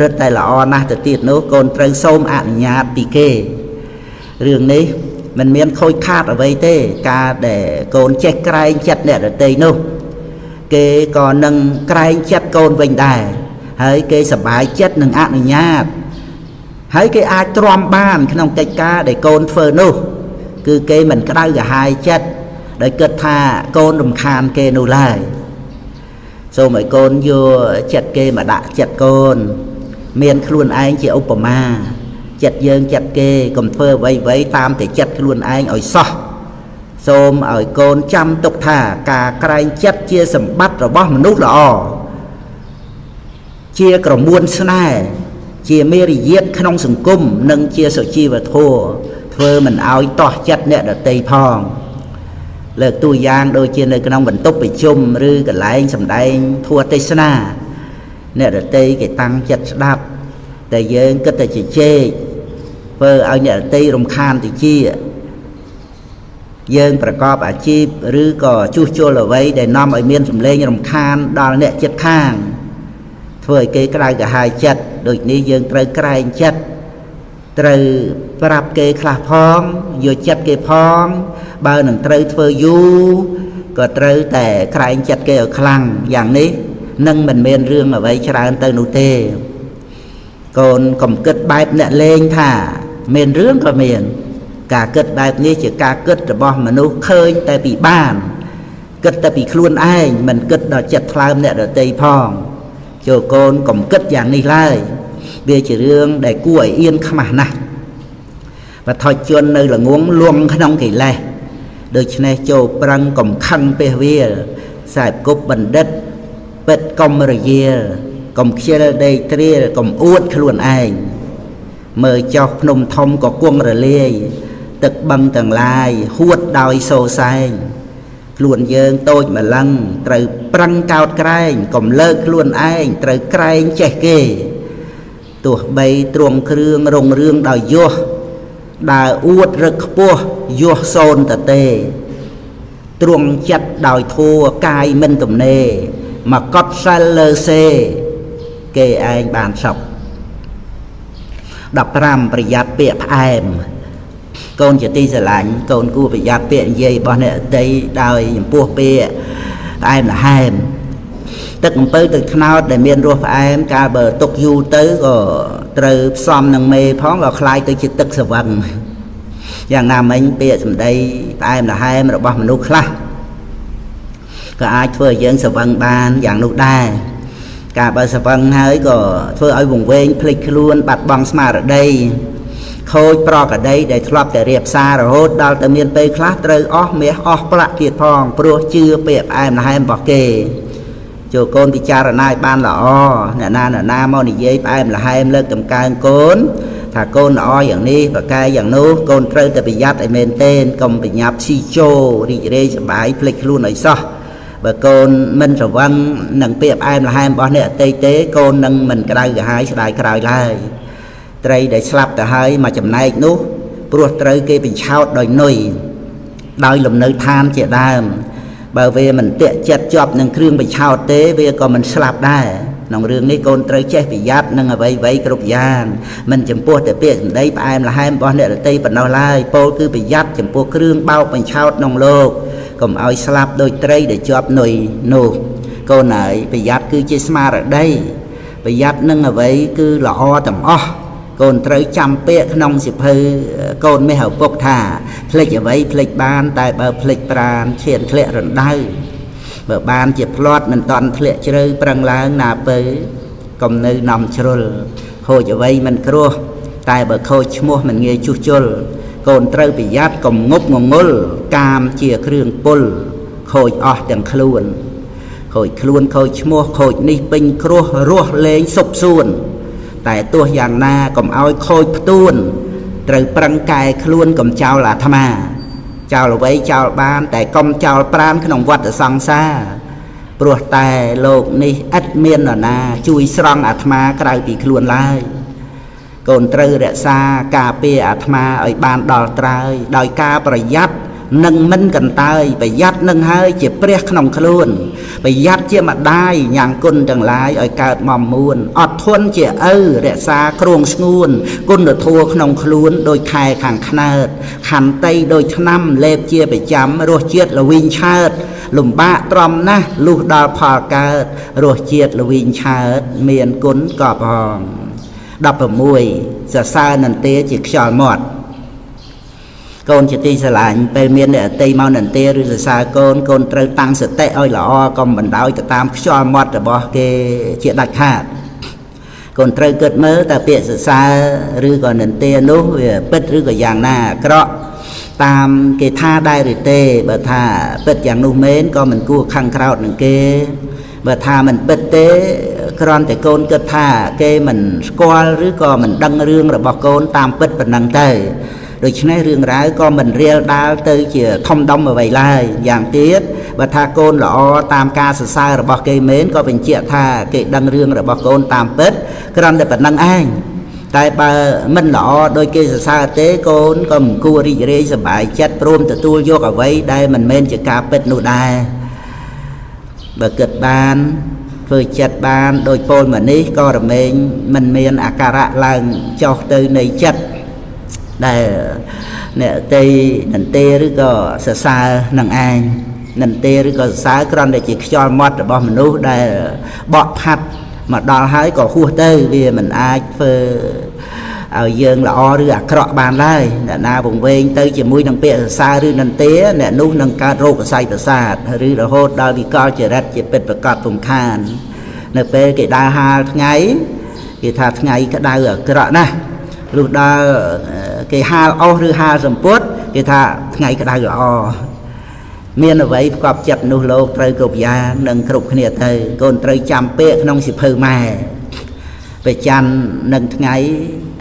រឹតតែល្អណាស់ទៅទៀតនោះកូនត្រូវសូមអនុញ្ញាតពីគេរឿងនេះមិនមានខូចខាតអ្វីទេការដែលកូនចេះក្រែងចិត្តអ្នកដទៃនោះគេក៏នឹងក្រែងចិត្តកូនវិញដែរហើយគេសប្បាយចិត្តនឹងអនុញ្ញាតហើយគេអាចទ្រាំបានក្នុងកិច្ចការដែលកូនធ្វើនោះគឺគេមិនក្តៅក្រហាយចិត្តដោយគិតថាកូនរំខានគេនោះឡើយសូមឲ្យកូនយកចិត្តគេមកដាក់ចិត្តកូនមានខ្លួនឯងជាឧបមាចិត្តយើងចិត្តគេកុំធ្វើអ្វីៗតាមតែចិត្តខ្លួនឯងឲ្យសោះសូមឲ្យកូនចាំទុកថាការក្រែងចិត្តជាសម្បត្តិរបស់មនុស្សល្អជាក្រមួនស្នេហ៍ជាមេរយាទក្នុងសង្គមនិងជាសុជីវធម៌ធ្វើមិនឲ្យទាស់ចិត្តអ្នកដទៃផងលើកតួយ៉ាងដូចជានៅក្នុងបន្ទប់ប្រជុំឬកន្លែងសម្ដែងធម៌ទេសនាអ្នកដទៃគេតាំងចិត្តស្ដាប់តែយើងគិតតែជជែកធ្វើឲ្យអ្នកដទៃរំខានតិចយើងប្រកបអាជីពឬក៏ជួសជុលអ្វីដែលនាំឲ្យមានសម្លេងរំខានដល់អ្នកជិតខាងធ្វើឲ្យគេក្តៅក្រហាយចិត្តដូចនេះយើងត្រូវក្រែងចិត្តត្រូវប្រាប់គេខ្លះផងយកចិត្តគេផងបើនឹងត្រូវធ្វើយូរក៏ត្រូវតែក្រែងចិត្តគេឲ្យខ្លាំងយ៉ាងនេះនឹងមិនមានរឿងអ្វីច្រើនទៅនោះទេកូនកុំគិតបែបអ្នកលេងថាមានរឿងក៏មានការគិតបែបនេះជាការគិតរបស់មនុស្សឃើញតែពីបានគិតតែពីខ្លួនឯងមិនគិតដល់ចិត្តថ្លើមអ្នកដទៃផងចូលកូនកុំគិតយ៉ាងនេះឡើយវាជារឿងដែលគួរឲ្យអៀនខ្មាស់ណាស់បថុជននៅល្ងងលួងក្នុងកិលេសដូច្នេះចូលប្រឹងកុំខឹងពះវាលខ្សែគប់បណ្ឌិតពិតកុំរយាលកុំខ្ជិលដេកត្រៀលកុំអួតខ្លួនឯងមើលចុះភ្នំធំក៏គង់រលាយទឹកបឹងទាំងឡាយហួតដោយសូសែងខ្លួនយើងតូចម្លឹងត្រូវប្រឹងកោតក្រែងកុំលើកខ្លួនឯងត្រូវក្រែងចេះគេទោះបីទ្រង់គ្រឿងរុងរឿងដោយយោះដើរអួតរឹកខ្ពស់យោះសូនតទេទ្រង់ចិត្តដោយធัวកាយមិនទំនេរមកកត់សិលលើសេគេឯងបានសុខ15ប្រយ័ត្នពាក្យផ្អែមកូនជាទីស្រឡាញ់កូនគួរប្រយ័ត្នពាក្យនិយាយរបស់អ្នកដទៃដោយចំពោះពាក្យផ្អែមល្ហែមទឹកអំពៅទឹកត្នោតដែលមានរសផ្អែមកាលបើទុកយូរទៅក៏ត្រូវផ្សំនឹងមេផងក៏คล้ายទៅជាទឹកស្រវឹងយ៉ាងណាមិញពាក្យសម្ដីផ្អែមល្ហែមរបស់មនុស្សខ្លះក៏អាចធ្វើឲ្យយើងស្រវឹងបានយ៉ាងនោះដែរការបើស្រវឹងហើយក៏ធ្វើឲ្យវង្វេងភ្លេចខ្លួនបាត់បង់ស្មារតីខូចប្រកដីដែលធ្លាប់តែរៀបសាររហូតដល់ទៅមានពេលខ្លះត្រូវអស់មាសអស់ប្រាក់ទៀតផងព្រោះជឿពាក្យផ្អែមល្ហែមរបស់គេចូលកូនពិចារណាឲ្យបានល្អអ្នកណាមកនិយាយផ្អែមល្ហែមលើកតម្កើងកូនថាកូនល្អយ៉ាងនេះប្រកែយ៉ាងនោះកូនត្រូវតែប្រយ័ត្នឲ្យមែនទែនកុំប្រញាប់ស៊ីជោរីករាយសប្បាយភ្លេចខ្លួនឲ្យសោះបើកូនមិនស្រវឹងនឹងពាក្យផ្អែមល្ហែមរបស់អ្នកដទៃទេកូននឹងមិនក្តៅក្រហាយស្ដាយក្រោយឡើយត្រីដែលស្លាប់ទៅហើយមកចំណែកនោះព្រោះត្រូវគេបញ្ឆោតដោយនុយដោយលំនៅឋានជាដើមបើវាមិនតាក់ចិត្តជាប់នឹងគ្រឿងបញ្ឆោតទេវាក៏មិនស្លាប់ដែរក្នុងរឿងនេះកូនត្រូវចេះប្រយ័ត្ននឹងអ្វីៗគ្រប់យ៉ាងមិនចំពោះតែពាក្យសម្ដីផ្អែមល្ហែមរបស់អ្នកដទៃប៉ុណ្ណោះឡើយពោលគឺប្រយ័ត្នចំពោះគ្រឿងបោកបញ្ឆោតក្នុងលោកកុំឲ្យស្លាប់ដោយត្រីដែលជាប់នុយនោះកូនហើយប្រយ័ត្នគឺជាស្មារតីប្រយ័ត្ននឹងអ្វីគឺល្អទាំងអស់ កូនត្រូវចាំពាក្យក្នុងសិភៅកូនមាសឪពុកថាភ្លេចអ្វីភ្លេចបានតែបើភ្លេចប្រានឈានធ្លាក់រណ្ដៅបើបានជាផ្លាត់មិនតន់ធ្លាក់ជ្រៅប្រឹងឡើងណាពៅកុំនៅនាំជ្រុលខូចអ្វីមិនគ្រោះតែបើខូចឈ្មោះមិនងាយជួសជុលកូនត្រូវប្រយ័ត្នកុំងប់ងងុលកាមជាគ្រឿងពុលខូចអស់ទាំងខ្លួនខូចខ្លួនខូចឈ្មោះខូចនេះពេញគ្រោះរស់លែងសុបសួនតែទោះយ៉ាងណាកុំឲ្យខូចផ្ទួនត្រូវប្រឹងកែខ្លួនកុំចោលអាត្មាចោលអ្វីចោលបានតែកុំចោលប្រានក្នុងវដ្តសង្សារព្រោះតែលោកនេះឥតមាននរណាជួយស្រង់អាត្មាក្រៅពីខ្លួនឡើយកូនត្រូវរក្សាការពារអាត្មាឲ្យបានដល់ត្រើយដោយការប្រយ័ត្ននិងមិនកន្តើយប្រយ័ត្ននឹងហើយជាព្រះក្នុងខ្លួនប្រយ័ត្នជាម្ដាយញ៉ាំងគុណទាំងឡាយឲ្យកើតមមួនអត់ធន់ជាឪរក្សាគ្រងស្ងួនគុណធម៌ក្នុងខ្លួនដោយខែខាងខ្នើតខន្តីដោយថ្នាំលេបជាប្រចាំរសជាតិល្វីងឆើតលំបាកទ្រាំណាស់លុះដល់ផលកើតរសជាតិល្វីងឆើតមានគុណកប់ហង16សរសើរនន្ទាជាខ្យល់មាត់កូនជាទីស្រឡាញ់ពេលមានអ្នកអតីមកនន្ទាឬសរសើរកូនកូនត្រូវតាំងសតិឲ្យល្អកុំបណ្ដោយទៅតាមខ្យល់មាត់របស់គេជាដាច់ខាតកូនត្រូវគិតមើលតើពាក្យសរសើរឬក៏នន្ទានោះវាពិតឬក៏យ៉ាងណាអាក្រក់តាមគេថាដែរឬទេបើថាពិតយ៉ាងនោះមែនក៏មិនគួរខឹងក្រោធនឹងគេបើថាមិនពិតទេគ្រាន់តែកូនគិតថាគេមិនស្គាល់ឬក៏មិនដឹងរឿងរបស់កូនតាមពិតប៉ុណ្ណឹងទៅដូច្នេះរឿងរ៉ាវក៏មិនរៀលដាលទៅជាធំដុំអ្វីឡើយយ៉ាងទៀតបើថាកូនល្អតាមការសរសើររបស់គេមែនក៏បញ្ជាក់ថាគេដឹងរឿងរបស់កូនតាមពិតគ្រាន់តែប៉ុណ្ណឹងឯងតែបើមិនល្អដោយគេសរសើរទេកូនក៏មិនគួររីករាយសប្បាយចិត្តព្រមទទួលយកអ្វីដែលមិនមែនជាការពិតនោះដែរបើគិតបានធ្វើចិត្តបានដោយពោលមកនេះក៏រមែងមិនមានអាការៈឡើងចុះទៅនៃចិត្តដែលអ្នកទេនន្ទេឬក៏សរសើរនឹងឯងនន្ទេឬក៏សរសើរគ្រាន់តែជាខ្យល់មាត់របស់មនុស្សដែលបក់ផាត់មកដល់ហើយក៏ហួសទៅវាមិនអាចធ្វើឲ្យយើងល្អឬអាក្រក់បានឡើយអ្នកណាវង្វេងទៅជាមួយនឹងពាក្យសរសើរឬនន្ទាអ្នកនោះនឹងកើតរោគសរសៃប្រសាទឬរហូតដល់វិកលចរិតជាពិតប្រកបពំខាននៅពេលគេដើរហាលថ្ងៃគេថាថ្ងៃក្តៅអាក្រក់ណាស់លុះដល់គេហាលអស់ឬហាលសម្ពុតគេថាថ្ងៃក្តៅល្អមានអ្វីផ្កប់ចិត្តនោះលោកត្រូវគ្រប់យ៉ាងនិងគ្រប់គ្នាទៅកូនត្រូវចាំពាក្យក្នុងសិភៅម៉ែប្រច័ននឹងថ្ងៃ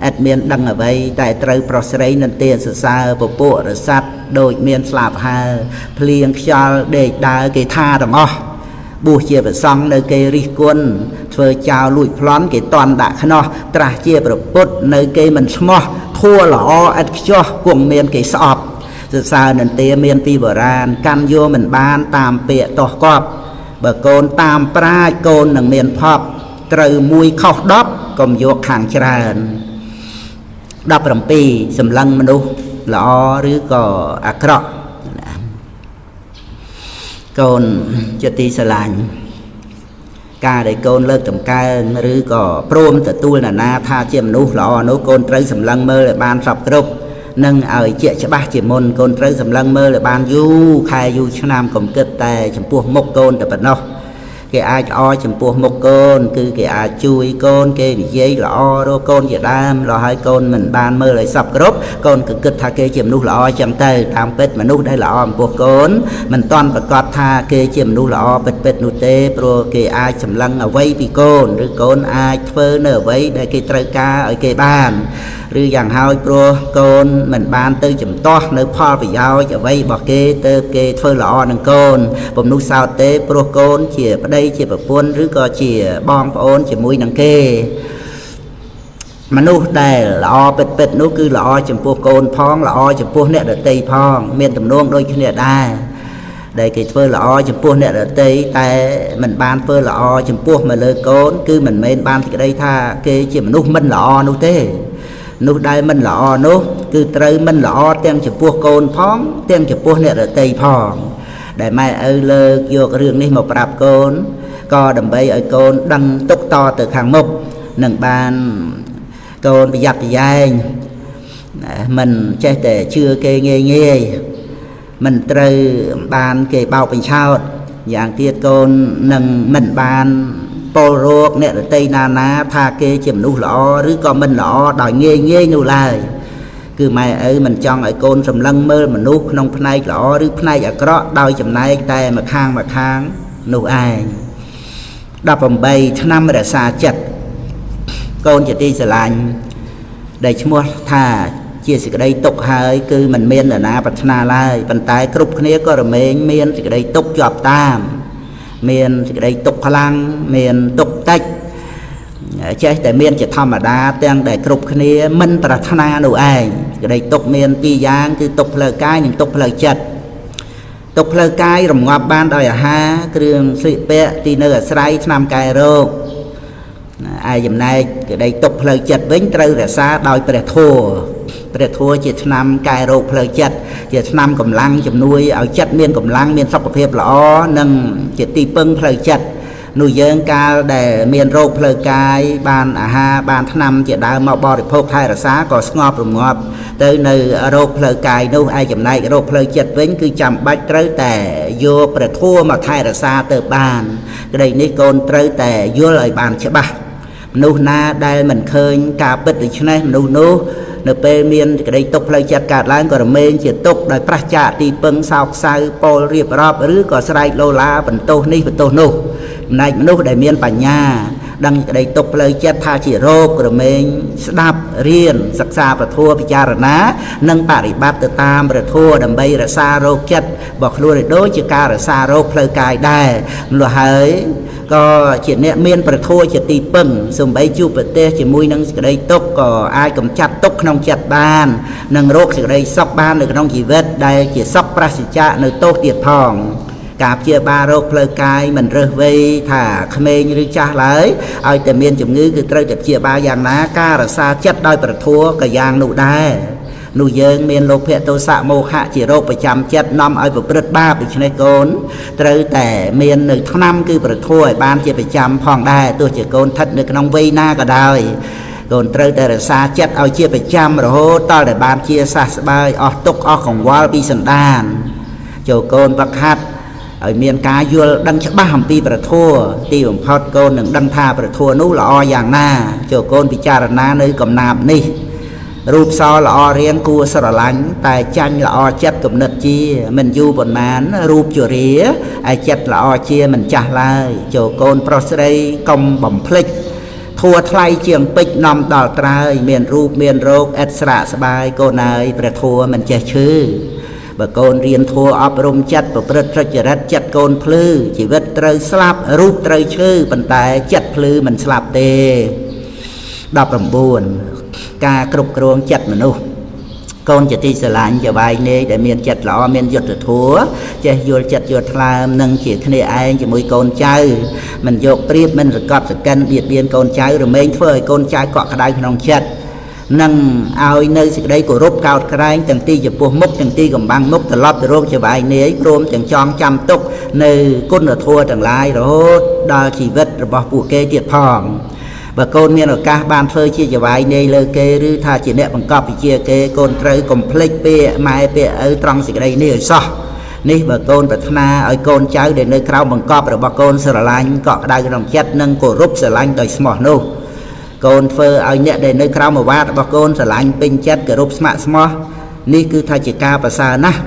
ឥតមានដឹងអ្វីតែត្រូវប្រុសស្រីនន្ទាសរសើរពពួករស័ព្ទដូចមានស្លាប់ហើភ្លៀងខ្យល់ដេកដើរគេថាទាំងអស់បួសជាប្រសង់នៅគេរិះគន់ធ្វើចោលលួចប្លន់គេតន់ដាក់ខ្នោះត្រាស់ជាប្រពុតនៅគេមិនស្មោះធัวល្អឥតខ្ចោះគង់មានគេស្អប់សរសើរនន្ទាមានពីបុរាណកាន់យកមិនបានតាមពាក្យតោះកប់បើកូនតាមប្រាជ្ញកូននឹងមានភពត្រូវមួយខុស10កុំយកខាងច្រើន17សម្លឹងមនុស្សល្អឬក៏អាក្រក់កូនជាទីស្រឡាញ់ការដែលកូនលើកតម្កើងឬក៏ព្រមទទួលនរណាថាជាមនុស្សល្អនោះកូនត្រូវសម្លឹងមើលឲ្យបានសពគ្រប់និងឲ្យជាក់ច្បាស់ជាមុនកូនត្រូវសម្លឹងមើលឲ្យបានយូរខែយូរឆ្នាំកុំគិតតែចំពោះមុខកូនតែប៉ុណ្ណោះគេអាចល្អចំពោះមុខកូនគឺគេអាចជួយកូនគេនិយាយល្អរកកូនជាដើមរហូតកូនមិនបានមើលឲ្យសពគ្រប់កូនក៏គិតថាគេជាមនុស្សល្អចឹងទៅតាមពិតមនុស្សដែលល្អចំពោះកូនមិនទាន់ប្រកាសថាគេជាមនុស្សល្អពិតៗនោះទេព្រោះគេអាចសម្លឹងអ្វីពីកូនឬកូនអាចធ្វើនៅអ្វីដែលគេត្រូវការឲ្យគេបានឬយ៉ាងហោចព្រោះកូនមិនបានទៅចំទាស់នៅផលប្រយោជន៍អ្វីរបស់គេទៅគេធ្វើល្អនឹងកូនពុំនោះសោតទេព្រោះកូនជាប្តីជាប្រពន្ធឬក៏ជាបងប្អូនជាមួយនឹងគេមនុស្សដែលល្អពិតៗនោះគឺល្អចំពោះកូនផងល្អចំពោះអ្នកដទៃផងមានទំនួងដូចគ្នាដែរដែលគេធ្វើល្អចំពោះអ្នកដទៃតែមិនបានធ្វើល្អចំពោះមកលើកូនគឺមិនមែនបានសេចក្តីថាគេជាមនុស្សមិនល្អនោះទេនោះដែលមិនល្អនោះគឺត្រូវមិនល្អទាំងចំពោះកូនផងទាំងចំពោះអ្នកដទៃផងដែលម៉ែឪលើកយករឿងនេះមកប្រាប់កូនក៏ដើម្បីឲ្យកូនដឹងទុកតទៅខាងមុខនឹងបាន កូនប្រយ័ត្នប្រយែងមិនចេះតែជឿគេងាយងាយមិនត្រូវបានគេបោកបញ្ឆោតយ៉ាងទៀតកូននឹងមិនបានពលរោគអ្នករតីណាណាថាគេជាមនុស្សល្អឬក៏មិនល្អដោយងាយងាយនោះឡើយគឺម៉ែឪមិនចង់ឲ្យកូនសម្លឹងមើលមនុស្សក្នុងផ្នែកល្អឬផ្នែកអាក្រក់ដោយចំណែកតែម្ខាងម្ខាងនោះឯង18ឆ្នាំរក្សាចិត្តកូនជាទីស្រឡាញ់ដែលឈ្មោះថាជាសេចក្តីទុកហើយគឺមិនមាននរណាប្រាថ្នាឡើយប៉ុន្តែគ្រប់គ្នាក៏រមែងមានសេចក្តីទុកជាប់តាមមានសេចក្តីទុកខ្លាំងមានទុកតិចចេះតែមានជាធម្មតាទាំងដែលគ្រប់គ្នាមិនប្រាថ្នានោះឯងសេចក្តីទុកមានពីរយ៉ាងគឺទុកផ្លូវកាយនិងទុកផ្លូវចិត្តទុកផ្លូវកាយរងាប់បានដោយអាហារគ្រឿងស្លៀកពាក់ទីនៅអាស្រ័យថ្នាំកែរោគឯចំណែកក្តីទុកផ្លូវចិត្តវិញត្រូវរក្សាដោយព្រះធម៌ព្រះធម៌ជាថ្នាំកែរោគផ្លូវចិត្តជាថ្នាំកម្លាំងជំនួយឲ្យចិត្តមានកម្លាំងមានសុខភាពល្អនិងជាទីពឹងផ្លូវចិត្តនោះយើងកាលដែលមានរោគផ្លូវកាយបានអាហារបានថ្នាំជាដើមមកបរិភោគថែរក្សាក៏ស្ងប់រងាប់ទៅនៅរោគផ្លូវកាយនោះឯចំណែករោគផ្លូវចិត្តវិញគឺចាំបាច់ត្រូវតែយកព្រះធម៌មកថែរក្សាទៅបានក្តីនេះកូនត្រូវតែយល់ឲ្យបានច្បាស់មនុស្សណាដែលមិនឃើញការពិតដូច្នេះមនុស្សនោះនៅពេលមានក្តីទុកផ្លូវចិត្តកើតឡើងក៏រមែងជាទុកដោយប្រឆាចទីពឹងសោកសៅពោលរៀបរាប់ឬក៏ស្រែកលោឡាបន្ទោសនេះបន្ទោសនោះចំណែកមនុស្សដែលមានបញ្ញាដឹងក្តីទុកផ្លូវចិត្តថាជារោគរមែងស្ដាប់រៀនសិក្សាព្រះធម៌ពិចារណានិងបរិបត្តិទៅតាមព្រះធម៌ដើម្បីរក្សារោគចិត្តរបស់ខ្លួនឲ្យដូចជាការរក្សារោគផ្លូវកាយដែរម្ល៉េះហើយក៏ជាអ្នកមានព្រះធម៌ជាទីពឹងសំបីជួបប្រទេសជាមួយនឹងសេចក្តីទុក្ខក៏អាចកម្ចាត់ទុក្ខក្នុងចិត្តបាននិងរកសេចក្តីសុខបាននៅក្នុងជីវិតដែលជាសុខប្រសិជ្ជៈនៅទោសទៀតផងការព្យាបាលរោគផ្លូវកាយមិនរើសវ័យថាក្មេងឬចាស់ឡើយឲ្យតែមានជំងឺគឺត្រូវតែព្យាបាលយ៉ាងណាការរក្សាចិត្តដោយព្រះធម៌ក៏យ៉ាងនោះដែរនោះយើងមានលោភៈទោសៈមោហៈជារោគប្រចាំចិត្តនាំឲ្យប្រព្រឹត្តបាបដូច្នេះកូនត្រូវតែមាននៅថ្នាំគឺព្រះធម៌ឲ្យបានជាប្រចាំផងដែរទោះជាកូនស្ថិតនៅក្នុងវ័យណាក៏ដោយកូនត្រូវតែរក្សាចិត្តឲ្យជាប្រចាំរហូតដល់ដែលបានជាសះស្បើយអស់ទុក្ខអស់កង្វល់ពីសន្តានចូលកូនវឹកហាត់ឲ្យមានការយល់ដឹងច្បាស់អំពីព្រះធម៌ទីបំផុតកូននឹងដឹងថាព្រះធម៌នោះល្អយ៉ាងណាចូលកូនពិចារណានៅកំណាព្យនេះរូបសល្អរៀងគួរស្រឡាញ់តែចាញ់ល្អចិត្តគំនិតជាមិនយូរប៉ុន្មានរូបជរាឯចិត្តល្អជាមិនចាស់ឡើយចូលកូនប្រុសស្រីកុំបំភ្លេចធัวថ្លៃជាងពេជ្រនាំដល់ត្រើយមានរូបមានរោគឥតស្រាកស្បាយកូនអើយព្រះធម៌មិនចេះឈឺបើកូនរៀនធัวអប់រំចិត្តប្រព្រឹត្តសុចរិតចិត្តកូនភ្លឺជីវិតត្រូវស្លាប់រូបត្រូវឈឺប៉ុន្តែចិត្តភ្លឺមិនស្លាប់ទេ19ការគ្រប់គ្រងចិត្តមនុស្សកូនជាទីស្រឡាញ់ចវាយនាយដែលមានចិត្តល្អមានយុត្តិធម៌ចេះយល់ចិត្តយល់ថ្លើមនិងជាគ្នាឯងជាមួយកូនចៅមិនយកព្រៀបមិនសកត់សកិនបៀតបៀនកូនចៅរមែងធ្វើឲ្យកូនចៅកក់ក្ដៅក្នុងចិត្តនិងឲ្យនៅសេចក្តីគោរពកោតក្រែងទាំងទីចំពោះមុខទាំងទីកំបាំងមុខត្រឡប់ទៅរកចវាយនាយព្រមទាំងចងចាំទុកនៅគុណធម៌ទាំងឡាយរហូតដល់ជីវិតរបស់ពួកគេទៀតផងបើកូនមានឱកាសបានធ្វើជាចវាយនាយលើគេឬថាជាអ្នកបង្កប់វិជាគេកូនត្រូវកុំភ្លេចពាក្យម៉ែពាក្យឪត្រង់សេចក្តីនេះឲ្យសោះនេះបើកូនប្រាថ្នាឲ្យកូនចៅដែលនៅក្រោមបង្កប់របស់កូនស្រឡាញ់កក់ក្ដៅក្នុងចិត្តនិងគោរពស្រឡាញ់ដោយស្មោះនោះកូនធ្វើឲ្យអ្នកដែលនៅក្រោមឱវាទរបស់កូនស្រឡាញ់ពេញចិត្តគោរពស្ម័គ្រស្មោះនេះគឺថាជាការប្រសើរណាស់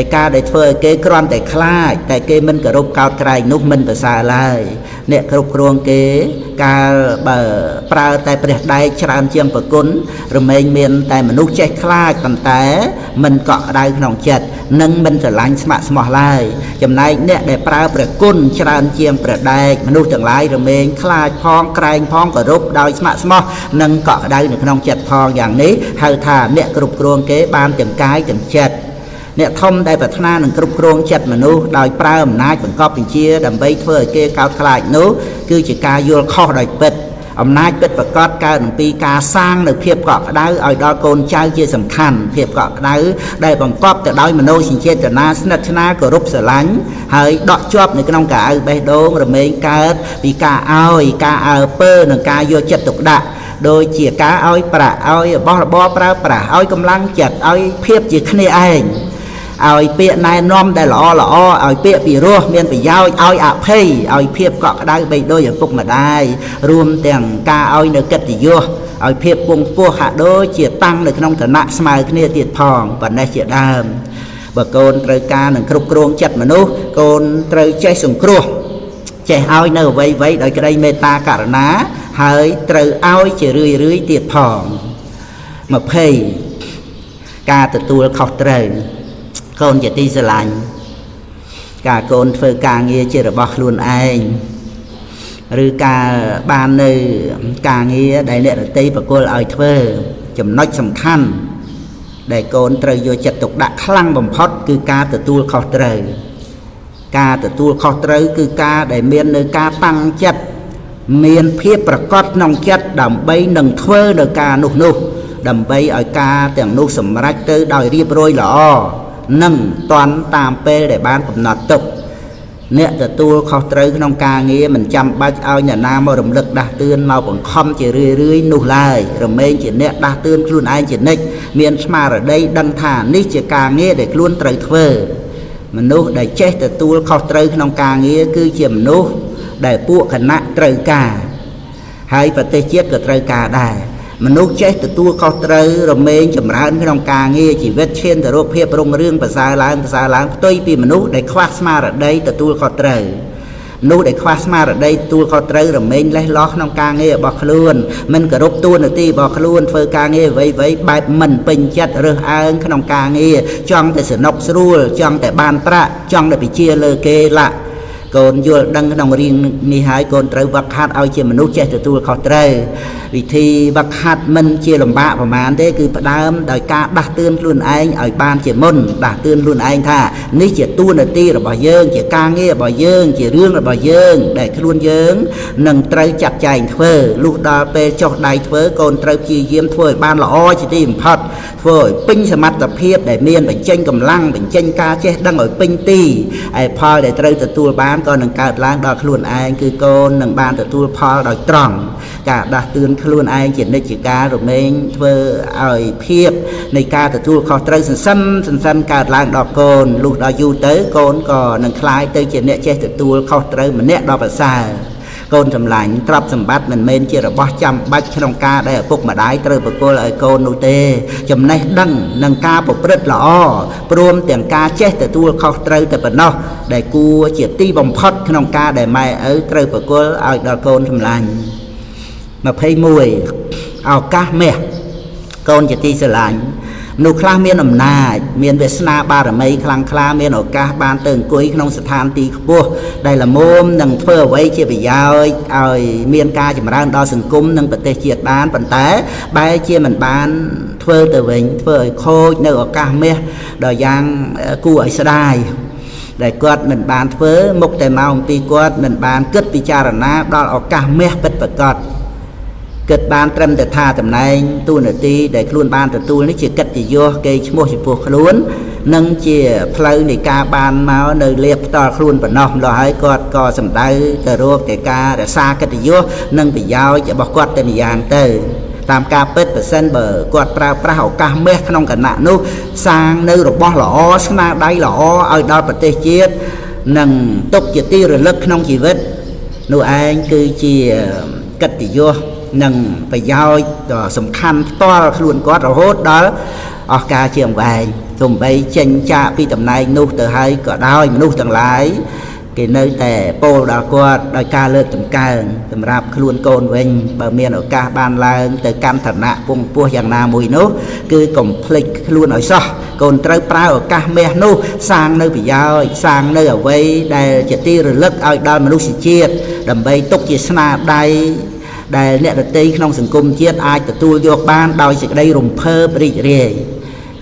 ឯការដែលធ្វើឲ្យគេគ្រាន់តែខ្លាចតែគេមិនគោរពកោតក្រែងនោះមិនប្រសើរឡើយអ្នកគ្រប់គ្រងគេកាលបើប្រើតែព្រះដែកច្រើនជាងប្រគុណរមែងមានតែមនុស្សចេះខ្លាចប៉ុន្តែមិនកក់ក្ដៅក្នុងចិត្តនិងមិនស្រឡាញ់ស្ម័គ្រស្មោះឡើយចំណែកអ្នកដែលប្រើព្រះគុណច្រើនជាងព្រះដែកមនុស្សទាំងឡាយរមែងខ្លាចផងក្រែងផងគោរពដោយស្ម័គ្រស្មោះនិងកក់ក្ដៅនៅក្នុងចិត្តផងយ៉ាងនេះហៅថាអ្នកគ្រប់គ្រងគេបានទាំងកាយទាំងចិត្តអ្នកធំដែលប្រាថ្នានឹងគ្រប់គ្រងចិត្តមនុស្សដោយប្រើអំណាចបង្កប់បញ្ជាដើម្បីធ្វើឲ្យគេកោតខ្លាចនោះគឺជាការយល់ខុសដោយពិតអំណាចពិតប្រាកដកើតអំពីការសាងនៅភាពកក់ក្ដៅឲ្យដល់កូនចៅជាសំខាន់ភាពកក់ក្ដៅដែលបង្កប់ទៅដោយមនោសញ្ចេតនាស្និទ្ធស្នាលគោរពស្រឡាញ់ហើយដកជាប់នៅក្នុងកៅអៅបេះដូងរមែងកើតពីការឲ្យការអើពើនិងការយកចិត្តទុកដាក់ ដូចជាការឲ្យប្រាក់ឲ្យរបស់របរប្រើប្រាស់ឲ្យកម្លាំងចិត្តឲ្យភាពជាគ្នាឯងឲ្យពាក្យណែនាំដែលល្អល្អឲ្យពាក្យពីរោះមានប្រយោជន៍ឲ្យអភ័យឲ្យភាពកក់ក្ដៅបីដូចឪពុកម្ដាយរួមទាំងការឲ្យនៅកិត្តិយសឲ្យភាពពងពោះហាក់ដូចជាតាំងនៅក្នុងឋានៈស្មើគ្នាទៀតផងប៉ុណ្ណេះជាដើមបើកូនត្រូវការនឹងគ្រប់គ្រងចិត្តមនុស្សកូនត្រូវចេះសង្គ្រោះចេះឲ្យនៅអ្វីៗដោយក្តីមេត្តាករុណាហើយត្រូវឲ្យជារឿយរឿយទៀតផង20ការទទួលខុសត្រូវកូនជាទីស្រឡាញ់ការកូនធ្វើការងារជារបស់ខ្លួនឯងឬការបាននៅការងារដែលអ្នកដទៃប្រគល់ឲ្យធ្វើចំណុចសំខាន់ដែលកូនត្រូវយកចិត្តទុកដាក់ខ្លាំងបំផុតគឺការទទួលខុសត្រូវការទទួលខុសត្រូវគឺការដែលមាននៅការតាំងចិត្តមានភាពប្រកបក្នុងចិត្តដើម្បីនឹងធ្វើនៅការនោះនោះដើម្បីឲ្យការទាំងនោះសម្រេចទៅដោយរៀបរយល្អនិងតាន់តាមពេលដែលបានកំណត់ទុកអ្នកទទួលខុសត្រូវក្នុងការងារមិនចាំបាច់ឲ្យអ្នកណាមករំលឹកដាស់តឿនមកបង្ខំជារឿយរឿយនោះឡើយរមែងជាអ្នកដាស់តឿនខ្លួនឯងជានិច្ចមានស្មារតីដឹងថានេះជាការងារដែលខ្លួនត្រូវធ្វើមនុស្សដែលចេះទទួលខុសត្រូវក្នុងការងារគឺជាមនុស្សដែលពួកគណៈត្រូវការហើយប្រទេសជាតិក៏ត្រូវការដែរមនុស្សចេះទទួលខុសត្រូវរមែងចម្រើនក្នុងការងារជីវិតឈានទៅរកភាពរុងរឿងប្រសើរឡើងប្រសើរឡើងផ្ទុយពីមនុស្សដែលខ្វះស្មារតីទទួលខុសត្រូវនោះដែលខ្វះស្មារតីទទួលខុសត្រូវរមែងលេះលោះក្នុងការងាររបស់ខ្លួនមិនគោរពតួនាទីរបស់ខ្លួនធ្វើការងារអ្វីៗបែបមិនពេញចិត្តរើសអើងក្នុងការងារចង់តែសនុកស្រួលចង់តែបានប្រាក់ចង់តែពិជាលើគេឡាក់កូនយល់ដឹងក្នុងរឿងនេះហើយកូនត្រូវវឹកហាត់ឲ្យជាមនុស្សចេះទទួលខុសត្រូវវិធីវឹកហាត់មិនជាលំបាកប្រមាណទេគឺផ្ដើមដោយការដាស់តឿនខ្លួនឯងឲ្យបានជាមុនដាស់តឿនខ្លួនឯងថានេះជាតួនាទីរបស់យើងជាការងាររបស់យើងជារឿងរបស់យើងដែលខ្លួនយើងនឹងត្រូវចាត់ចែងធ្វើលុះដល់ពេលចុះដៃធ្វើកូនត្រូវព្យាយាមធ្វើឲ្យបានល្អជាទីបំផុតធ្វើឲ្យពេញសមត្ថភាពដែលមានបញ្ចេញកម្លាំងបញ្ចេញការចេះដឹងឲ្យពេញទីឯផលដែលត្រូវទទួលបានក៏នឹងកើតឡើងដល់ខ្លួនឯងគឺកូននឹងបានទទួលផលដោយត្រង់ការដាស់តឿនខ្លួនឯងជានិច្ចកាលរមែងធ្វើឲ្យភាពនៃការទទួលខុសត្រូវសន្សឹមកើតឡើងដល់កូនលុះដល់យូរទៅកូនក៏នឹងក្លាយទៅជាអ្នកចេះទទួលខុសត្រូវម្នាក់ដល់ប្រសើរកូនសម្លាញ់ទ្រព្យសម្បត្តិមិនមែនជារបស់ចាំបាច់ក្នុងការដែលឪពុកម្ដាយត្រូវប្រគល់ឲ្យកូននោះទេចំណេះដឹងនិងការប្រព្រឹត្តល្អព្រមទាំងការចេះទទួលខុសត្រូវតែប៉ុណ្ណោះដែលគួរជាទីបំផុតក្នុងការដែលម៉ែឪត្រូវប្រគល់ឲ្យដល់កូនសម្លាញ់21ឱកាសមាសកូនជាទីស្រឡាញ់មនុស្សខ្លះមានអំណាចមានវាសនាបារមីខ្លាំងក្លាមានឱកាសបានទៅអង្គុយក្នុងស្ថានទីខ្ពស់ដែលល្មមនឹងធ្វើអ្វីជាប្រយោជន៍ឲ្យមានការចម្រើនដល់សង្គមនិងប្រទេសជាតិបានប៉ុន្តែបែរជាមិនបានធ្វើទៅវិញធ្វើឲ្យខូចនៅឱកាសមាសដល់យ៉ាងគួរឲ្យស្ដាយដែលគាត់មិនបានធ្វើមុខតែមកអំពីគាត់មិនបានគិតពិចារណាដល់ឱកាសមាសពិតប្រាកដគិតបានត្រឹមតែថាតំណែងតួនាទីដែលខ្លួនបានទទួលនេះជាកិត្តិយសគេឈ្មោះចំពោះខ្លួននិងជាផ្លូវនៃការបានមកនៅលាភផ្ទាល់ខ្លួនប៉ុណ្ណោះម្ល៉េះហើយគាត់ក៏សម្ដៅទៅរកតែការរក្សាកិត្តិយសនិងប្រយោជន៍របស់គាត់តែម្យ៉ាងទៅតាមការពិតប្រសិនបើគាត់ប្រើប្រាស់ឱកាសមាសក្នុងគណៈនោះសាងនៅរបស់ល្អស្នាដៃល្អឲ្យដល់ប្រទេសជាតិនិងទុកជាទីរលឹកក្នុងជីវិតនោះឯងគឺជាកិត្តិយសនិងប្រយោជន៍ដ៏សំខាន់ផ្ទាល់ខ្លួនគាត់រហូតដល់អស់កាលជាអង្វែងទោះបីចេញចាកពីតំណែងនោះទៅហើយក៏ដោយមនុស្សទាំងឡាយគេនៅតែពោលដល់គាត់ដោយការលើកតម្កើងសម្រាប់ខ្លួនកូនវិញបើមានឱកាសបានឡើងទៅកាន់ឋានៈពងពោះយ៉ាងណាមួយនោះគឺកុំភ្លេចខ្លួនឲ្យសោះកូនត្រូវប្រើឱកាសមាសនោះសាងនៅប្រយោជន៍សាងនៅអ្វីដែលជាទីរលឹកឲ្យដល់មនុស្សជាតិដើម្បីទុកជាស្នាដៃដែលអ្នកដទៃក្នុងសង្គមជាតិអាចទទួលយកបានដោយសេចក្តីរំភើបរីករាយ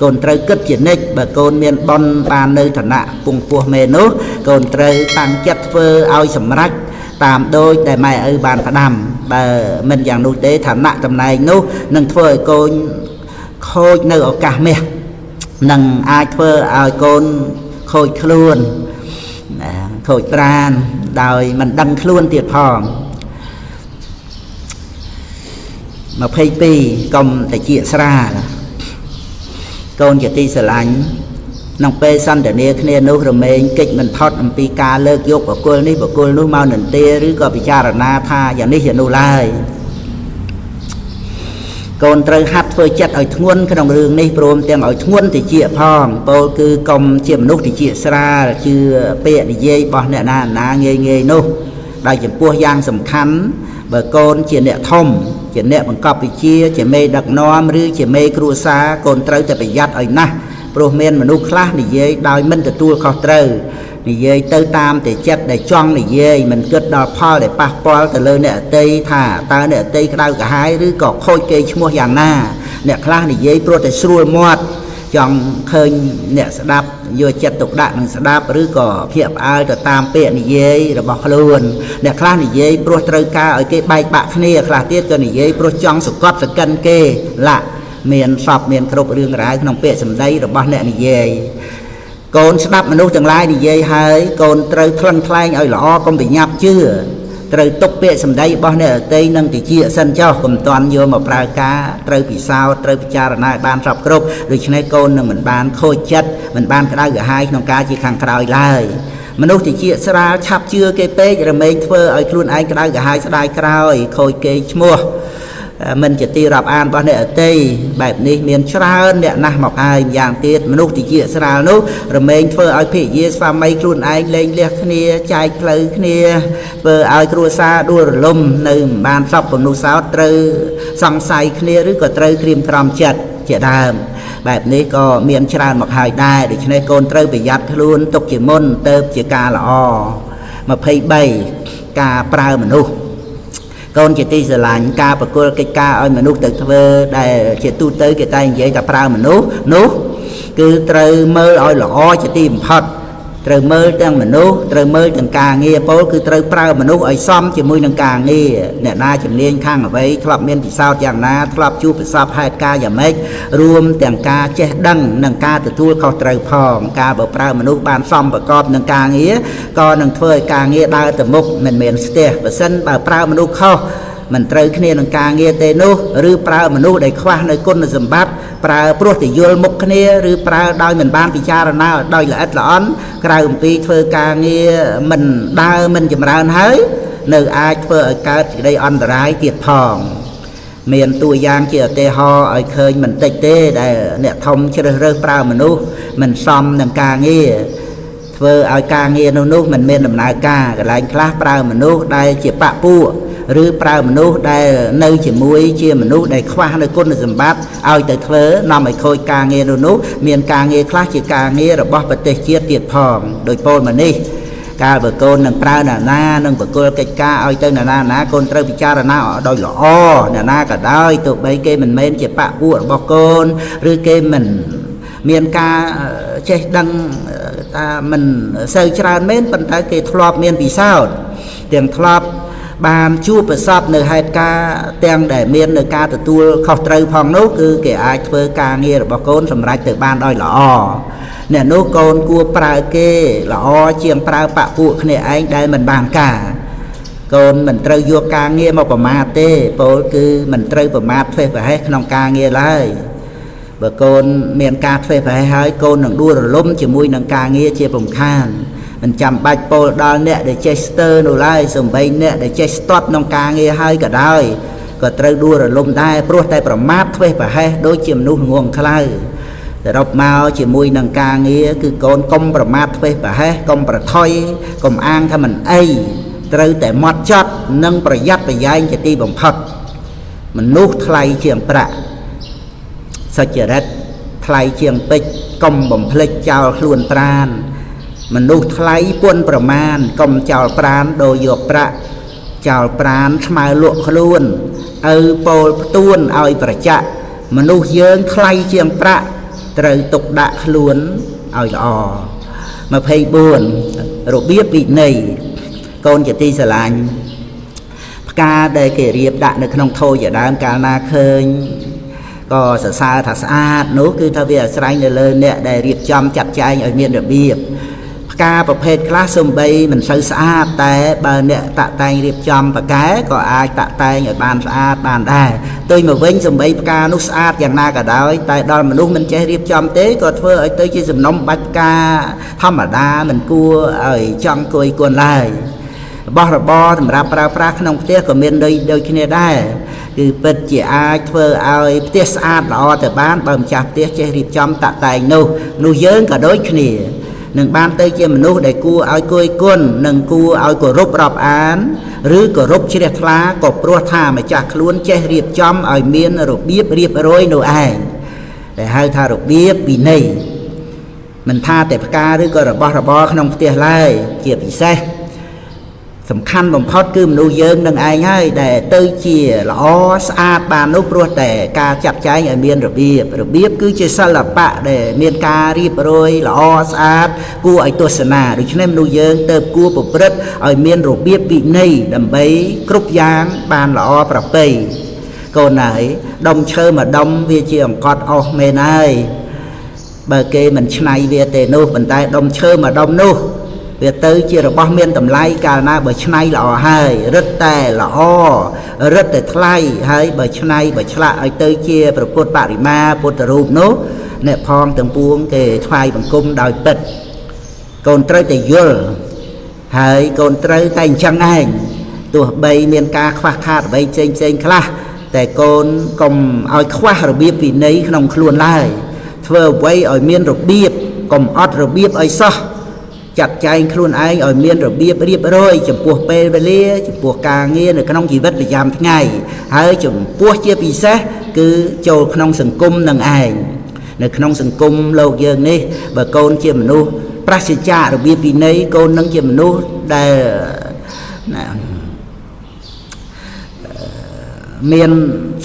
កូនត្រូវគិតជានិច្ចបើកូនមានបុណ្យបាននៅឋានៈពងពោះមេនោះកូនត្រូវតាំងចិត្តធ្វើឲ្យសម្រេចតាមដូចដែលម៉ែឪបានផ្ដាំបើមិនយ៉ាងនោះទេឋានៈតំណែងនោះនឹងធ្វើឲ្យកូនខូចនៅឱកាសមាសនឹងអាចធ្វើឲ្យកូនខូចខ្លួនខូចប្រាណដោយមិនដឹងខ្លួនទៀតផង 22កុំតិចស្រាលកូនជាទីស្រឡាញ់ក្នុងពេលសន្ទនាគ្នានោះរមែងកិច្ចមិនផុតអំពីការលើកយកបុគ្គលនេះបុគ្គលនោះមកនិន្ទាឬក៏ពិចារណាថាយ៉ាងនេះយ៉ាងនោះឡើយកូនត្រូវហាត់ធ្វើចិត្តឲ្យធ្ងន់ក្នុងរឿងនេះព្រមទាំងឲ្យធ្ងន់តិចផងពោលគឺកុំជាមនុស្សតិចស្រាលជឿពាក្យនិយាយរបស់អ្នកណាណាងាយងាយនោះដោយចំពោះយ៉ាងសំខាន់បើកូនជាអ្នកធំជាអ្នកបង្កប់វិជ្ជាជាមេដឹកនាំឬជាមេគ្រួសារកូនត្រូវតែប្រយ័ត្នឲ្យណាស់ព្រោះមានមនុស្សខ្លះនិយាយដោយមិនទទួលខុសត្រូវនិយាយទៅតាមតែចិត្តដែលចង់និយាយមិនគិតដល់ផលដែលប៉ះពាល់ទៅលើអ្នកដទៃថាតើអ្នកដទៃក្តៅក្រហាយឬក៏ខូចកេរ្តិ៍ឈ្មោះយ៉ាងណាអ្នកខ្លះនិយាយព្រោះតែស្រួលមាត់ចង់ឃើញអ្នកស្ដាប់យកចិត្តទុកដាក់នឹងស្ដាប់ឬក៏ភ្ញាក់ផ្អើលទៅតាមពាក្យនិយាយរបស់ខ្លួនអ្នកខ្លះនិយាយព្រោះត្រូវការឲ្យគេបែកបាក់គ្នាខ្លះទៀតក៏និយាយព្រោះចង់សង្កត់សង្កិនគេឡាក់មានសពមានគ្រប់រឿងរ៉ាវក្នុងពាក្យសម្ដីរបស់អ្នកនិយាយកូនស្ដាប់មនុស្សទាំងឡាយនិយាយហើយកូនត្រូវថ្លឹងថ្លែងឲ្យល្អកុំប្រញាប់ជឿត្រូវទុកពាក្យសម្ដីរបស់អ្នកដទៃនឹងតិចសិនចុះកុំទាន់យកមកប្រើការត្រូវពិសោធន៍ត្រូវពិចារណាឲ្យបានសពគ្រប់ដូច្នេះកូននឹងមិនបានខូចចិត្តមិនបានក្តៅក្រហាយក្នុងការជាខាងក្រោយឡើយមនុស្សតិចស្រាលឆាប់ជឿគេពេករមែងធ្វើឲ្យខ្លួនឯងក្តៅក្រហាយស្ដាយក្រោយខូចគេឈ្មោះមិនជាទីរាប់អានរបស់អ្នកអតីបែបនេះមានច្រើនអ្នកណាស់មកហើយម្យ៉ាងទៀតមនុស្សតិចស្រាលនោះរមែងធ្វើឲ្យភរិយាស្វាមីខ្លួនឯងលែងលះគ្នាចែកផ្លូវគ្នាធ្វើឲ្យគ្រួសារដួលរលំនៅមិនបានសពពនុសោតត្រូវសង្ស័យគ្នាឬក៏ត្រូវក្រៀមក្រំចិត្តជាដើមបែបនេះក៏មានច្រើនមកហើយដែរដូច្នេះកូនត្រូវប្រយ័ត្នខ្លួនទុកជាមុនទៅជាការល្អ23ការប្រើមនុស្សកូនជាទីស្រឡាញ់ការប្រគល់កិច្ចការឲ្យមនុស្សទៅធ្វើដែលជាទូទៅគេតែនិយាយថាប្រើមនុស្សនោះគឺត្រូវមើលឲ្យល្អជាទីបំផុតត្រូវមើលទាំងមនុស្សត្រូវមើលទាំងការងារពោលគឺត្រូវប្រើមនុស្សឲ្យសមជាមួយនឹងការងារអ្នកណាជំនាញខាងអ្វីធ្លាប់មានពិសោធន៍យ៉ាងណាធ្លាប់ជួបប្រសពហេតុការណ៍យ៉ាងម៉េចរួមទាំងការចេះដឹងនិងការទទួលខុសត្រូវផងការបើប្រើមនុស្សបានសមប្រកបនឹងការងារក៏នឹងធ្វើឲ្យការងារដើរទៅមុខមិនមានស្ទះបើសិនបើប្រើមនុស្សខុសមិនត្រូវគ្នានឹងការងារទេនោះឬប្រើមនុស្សដែលខ្វះនៅគុណសម្បត្តិប្រើព្រោះតែយល់មុខគ្នាឬប្រើដោយមិនបានពិចារណាដោយល្អិតល្អន់ក្រៅអំពីធ្វើការងារមិនដើរមិនចម្រើនហើយនៅអាចធ្វើឲ្យកើតសេចក្តីអន្តរាយទៀតផងមានតួយ៉ាងជាឧទាហរណ៍ឲ្យឃើញមិនតិចទេដែលអ្នកធំជ្រើសរើសប្រើមនុស្សមិនសមនឹងការងារធ្វើឲ្យការងារនោះមិនមានដំណើរការកន្លែងខ្លះប្រើមនុស្សដែលជាបពពួកឬប្រើមនុស្សដែលនៅជាមួយជាមនុស្សដែលខ្វះនៅគុណសម្បត្តិឲ្យទៅធ្វើនាំឲ្យខូចការងារនោះមានការងារខ្លះជាការងាររបស់ប្រទេសជាតិទៀតផងដោយពោលមកនេះកាលបើកូននឹងប្រើអ្នកណានឹងប្រគល់កិច្ចការឲ្យទៅអ្នកណាណាកូនត្រូវពិចារណាដោយល្អអ្នកណាក៏ដោយទោះបីគេមិនមែនជាបពពួករបស់កូនឬគេមិនមានការចេះដឹងថាមិនសូវច្រើនមែនប៉ុន្តែគេធ្លាប់មានពិសោធន៍ទាំងធ្លាប់បានជួបប្រសពនៅហេតុការណ៍ទាំងដែលមាននៅការទទួលខុសត្រូវផងនោះគឺគេអាចធ្វើការងាររបស់កូនសម្រេចទៅបានដោយល្អអ្នកនោះកូនគួរប្រើគេល្អជាងប្រើបពពួកគ្នាឯងដែលមិនបានការកូនមិនត្រូវយកការងារមកប្រមាថទេពោលគឺមិនត្រូវប្រមាថធ្វេសប្រហែសក្នុងការងារឡើយបើកូនមានការធ្វេសប្រហែសហើយកូននឹងដួលរលំជាមួយនឹងការងារជាពំខានមិនចាំបាច់ពោលដល់អ្នកដែលចេះស្ទើរនោះឡើយសំបីអ្នកដែលចេះស្ទាត់ក្នុងការងារហើយក៏ដោយក៏ត្រូវដួលរលំដែរព្រោះតែប្រមាថធ្វេសប្រហែសដូចជាមនុស្សងងខ្លៅសរុបមកជាមួយនឹងការងារគឺកូនកុំប្រមាថធ្វេសប្រហែសកុំប្រថុយកុំអាងថាមិនអីត្រូវតែម៉ត់ចត់និងប្រយ័ត្នប្រយែងជាទីបំផុតមនុស្សថ្លៃជាងប្រាក់សុចរិតថ្លៃជាងពេជ្រកុំបំភ្លេចចោលខ្លួនប្រាណមនុស្សថ្លៃពុនប្រមាណកុំចោលប្រាណដូរយកប្រាក់ចោលប្រាណស្មើលក់ខ្លួនឪពោលផ្ទួនឲ្យប្រចាក់មនុស្សយើងថ្លៃជាងប្រាក់ត្រូវទុកដាក់ខ្លួនឲ្យល្អ24របៀបវិន័យកូនជាទីស្រឡាញ់ផ្កាដែលគេរៀបដាក់នៅក្នុងថូជាដើមកាលណាឃើញក៏សរសើរថាស្អាតនោះគឺថាវាអាស្រ័យនៅលើអ្នកដែលរៀបចំចាត់ចែងឲ្យមានរបៀបផ្ ការប្រភេទខ្លះសំបីមិនសូវស្អាតតែបើអ្នកតាក់តែងរៀបចំប្រកែក៏អាចតាក់តែងឲ្យបានស្អាតបានដែរទុយមកវិញសំបីផ្កានោះស្អាតយ៉ាងណាក៏ដោយតែដល់មនុស្សមិនចេះរៀបចំទេក៏ធ្វើឲ្យទៅជាសំណុំបាច់ផ្កាធម្មតាមិនគួរឲ្យចង់គួយគន់ឡើយរបស់របរសម្រាប់ប្រើប្រាស់ក្នុងផ្ទះក៏មានដូចគ្នាដែរគឺពិតជាអាចធ្វើឲ្យផ្ទះស្អាតល្អទៅបានបើម្ចាស់ផ្ទះចេះរៀបចំតាក់តែងនោះយើងក៏ដូចគ្នានឹងបានទៅជាមនុស្សដែលគួរឲ្យគយគន់និងគួរឲ្យគោរពរាប់អានឬគោរពជ្រះថ្លាក៏ព្រោះថាម្ចាស់ខ្លួនចេះរៀបចំឲ្យមានរបៀបរៀបរយនោះឯងដែលហៅថារបៀបវិន័យមិនថាតែផ្កាឬក៏របស់របរក្នុងផ្ទះឡើយជាពិសេសសំខាន់បំផុតគឺមនុស្សយើងនឹងឯងហើយដែលទៅជាល្អស្អាតបាននោះព្រោះតែការចាត់ចែងឲ្យមានរបៀបរបៀបគឺជាសិល្បៈដែលមានការរៀបរយល្អស្អាតគួរឲ្យទស្សនាដូច្នេះមនុស្សយើងទៅគួរប្រព្រឹត្តឲ្យមានរបៀបវិន័យដើម្បីគ្រប់យ៉ាងបានល្អប្រពៃកូនហើយដុំឈើមួយដុំវាជាអង្កត់អស់មែនហើយបើគេមិនឆ្នៃវាទេនោះប៉ុន្តែដុំឈើមួយដុំនោះវាទៅជារបស់មានតម្លៃកាលណាបើឆ្នៃល្អហើយរឹតតែល្អរឹតតែថ្លៃហើយបើឆ្នៃបើឆ្លាក់ឲ្យទៅជាព្រះពុទ្ធបរិមាពុទ្ធរូបនោះអ្នកផងទាំងពួងគេថ្វាយបង្គំដោយពិតកូនត្រូវតែយល់ហើយកូនត្រូវតែអញ្ចឹងឯងទោះបីមានការខ្វះខាតអ្វីផ្សេងផ្សេងខ្លះតែកូនកុំឲ្យខ្វះរបៀបវិន័យក្នុងខ្លួនឡើយធ្វើអ្វីឲ្យមានរបៀបកុំអត់របៀបឲ្យសោះចាត់ចែងខ្លួនឯងឲ្យមានរបៀបរៀបរយចំពោះពេលវេលាចំពោះការងារនៅក្នុងជីវិតប្រចាំថ្ងៃហើយចំពោះជាពិសេសគឺចូលក្នុងសង្គមនឹងឯងនៅក្នុងសង្គមលោកយើងនេះបើកូនជាមនុស្សប្រសិជ្ជៈរបៀបវិន័យកូននឹងជាមនុស្សដែលមាន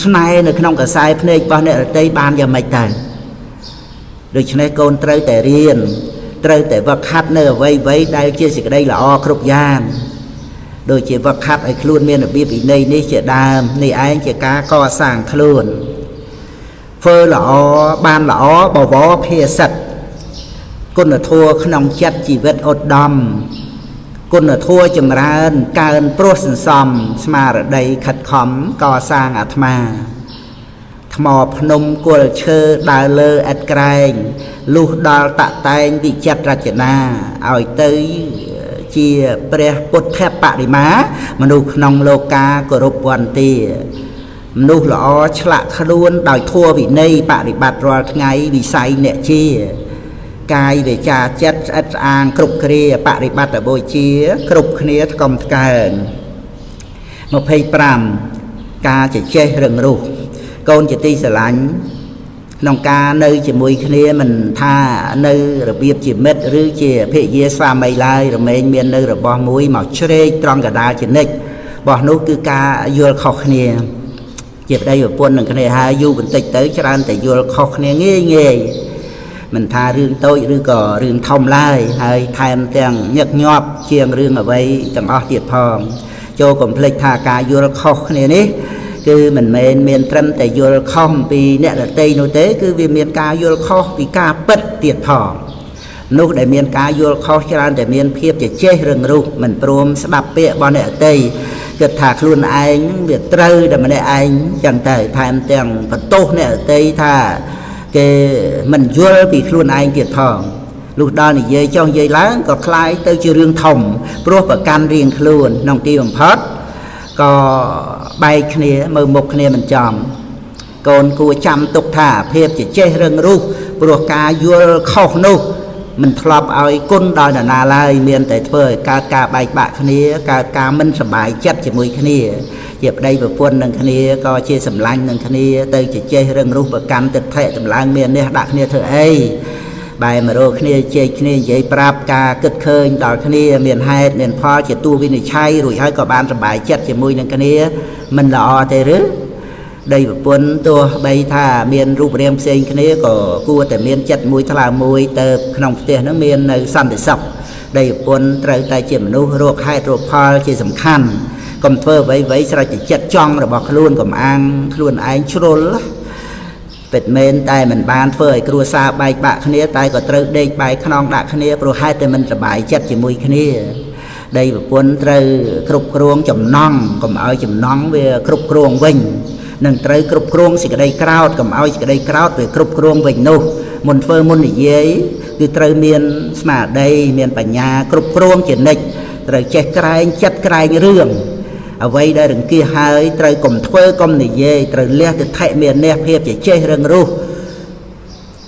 ស្នេហ៍នៅក្នុងកសែភ្នែករបស់អ្នករតីបានយ៉ាងម៉េចទៅដូច្នេះកូនត្រូវតែរៀនត្រូវតែវឹកហាត់នៅអ្វីៗដែលជាសេចក្តីល្អគ្រប់យ៉ាងដូចជាវឹកហាត់ឲ្យខ្លួនមានរបៀបវិន័យនេះជាដើមនេះឯងជាការកសាងខ្លួនធ្វើល្អបានល្អបវរភាសិតគុណធម៌ក្នុងចិត្តជីវិតឧត្តមគុណធម៌ចម្រើនកើនព្រោះសន្សំស្មារតីខិតខំកសាងអាត្មាថ្មភ្នំគល់ឈើដើរលើឥតក្រែងលុះដល់តតែងវិចិត្ររចនាឲ្យទៅជាព្រះពុទ្ធបរិមាមនុស្សក្នុងលោកាគោរពវន្តាមនុស្សល្អឆ្លាក់ខ្លួនដោយធម៌វិន័យបរិបត្តិរាល់ថ្ងៃវិស័យអ្នកជាកាយវាចាចិត្តស្អិតស្អាងគ្រប់គ្រាបរិបត្តិបូជាគ្រប់គ្នាថ្កុំថ្កើង25ការជជែករឹងរូសកូនជាទីស្រឡាញ់ក្នុងការនៅជាមួយគ្នាមិនថានៅរបៀបជាមិត្តឬជាភរិយាស្វាមីឡើយរមែងមាននៅរបស់មួយមកជ្រែកត្រង់កដាលជានិច្ចរបស់នោះគឺការយល់ខុសគ្នាជាប្តីប្រពន្ធនឹងគ្នាហើយយូរបន្តិចទៅច្រើនតែយល់ខុសគ្នាងាយងាយមិនថារឿងតូចឬក៏រឿងធំឡើយហើយថែមទាំងញឹកញាប់ជាងរឿងអ្វីទាំងអស់ទៀតផងចូលកុំភ្លេចថាការយល់ខុសគ្នានេះគឺមិនមែនមានត្រឹមតែយល់ខុសអំពីអ្នកដទៃនោះទេគឺវាមានការយល់ខុសពីការពិតទៀតផងនោះដែលមានការយល់ខុសច្រើនតែមានភាពជជែករឹងរូសមិនព្រមស្ដាប់ពាក្យរបស់អ្នកដទៃគិតថាខ្លួនឯងវាត្រូវតែម្នាក់ឯងចឹងទៅថែមទាំងបន្ទោសអ្នកដទៃថាគេមិនយល់ពីខ្លួនឯងទៀតផងលុះដល់និយាយចុះនិយាយឡើងក៏คล้ายទៅជារឿងធំព្រោះប្រកាន់រៀងខ្លួនក្នុងទីបំផុតក៏បែកគ្នាមើលមុខគ្នាមិនចំកូនគួរចាំទុកថាភាពជជែករឹងរូសព្រោះការយល់ខុសនោះមិនធ្លាប់ឲ្យគុណដល់នរណាឡើយមានតែធ្វើឲ្យកើតការបែកបាក់គ្នាកើតការមិនសប្បាយចិត្តជាមួយគ្នាជាប្តីប្រពន្ធនឹងគ្នាក៏ជាសម្លាញ់នឹងគ្នាទៅជជែករឹងរូសប្រកាន់ទិដ្ឋិតម្លើងមាននេះដាក់គ្នាធ្វើអីបែរមករកគ្នាជែកគ្នានិយាយប្រាប់ការគិតឃើញដល់គ្នាមានហេតុមានផលជាតួវិនិច្ឆ័យរួចហើយក៏បានសប្បាយចិត្តជាមួយនឹងគ្នាមិនល្អទេឬដីប្រពន្ធទោះបីថាមានរូបរាងផ្សេងគ្នាក៏គួរតែមានចិត្តមួយថ្លើមមួយទៅក្នុងផ្ទះហ្នឹងមាននៅសន្តិសុខដីប្រពន្ធត្រូវតែជាមនុស្សរកហេតុរកផលជាសំខាន់កុំធ្វើអ្វីៗស្រេចតែចិត្តចង់របស់ខ្លួនកុំអាងខ្លួនឯងជ្រុល ពិតមែនតែមិនបានធ្វើឲ្យគ្រួសារបែកបាក់គ្នាតែក៏ត្រូវដេកបែកខ្នងដាក់គ្នាព្រោះហេតុតែមិនសប្បាយចិត្តជាមួយគ្នាដីប្រពន្ធត្រូវគ្រប់គ្រងចំណង់កុំឲ្យចំណង់វាគ្រប់គ្រងវិញនឹងត្រូវគ្រប់គ្រងសេចក្តីក្រោធកុំឲ្យសេចក្តីក្រោធវាគ្រប់គ្រងវិញនោះមុនធ្វើមុននិយាយគឺត្រូវមានស្មារតីមានបញ្ញាគ្រប់គ្រងជានិច្ចត្រូវចេះក្រែងចិត្តក្រែងរឿងអ្វីដែលរង្គៀសហើយត្រូវកុំធ្វើកុំនិយាយត្រូវលះទិដ្ឋិមានះភាពជាចេះរឹងរូស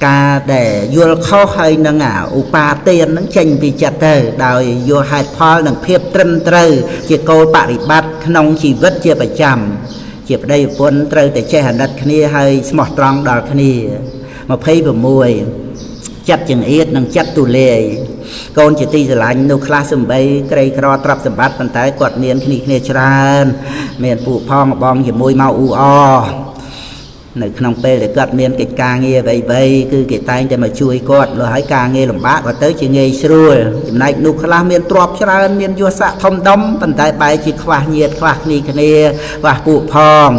ការដែលយល់ខុសហើយនឹងឧបាទាននឹងចេញពីចិត្តទៅដោយយកហេតុផលនិងភាពត្រឹមត្រូវជាគោលបរិបត្តិក្នុងជីវិតជាប្រចាំជាប្តីប្រពន្ធត្រូវតែចេះអាណិតគ្នាហើយស្មោះត្រង់ដល់គ្នា26ចិត្តចង្អៀតនិងចិត្តទូលាយកូនជាទីស្រឡាញ់នោះខ្លះសំបីក្រីក្រទ្រព្យសម្បត្តិប៉ុន្តែគាត់មានគ្នាគ្នាច្រើនមានពួកផងបងជាមួយមកអ៊ូអនៅក្នុងពេលដែលគាត់មានកិច្ចការងារអ្វីៗគឺគេតែងតែមកជួយគាត់លុះហើយការងារលំបាកក៏ទៅជាងាយស្រួលចំណែកនោះខ្លះមានទ្រព្យច្រើនមានយសស័ក្តិធំដុំប៉ុន្តែបែរជាខ្វះញាតិខ្វះគ្នាគ្នាខ្វះពួកផង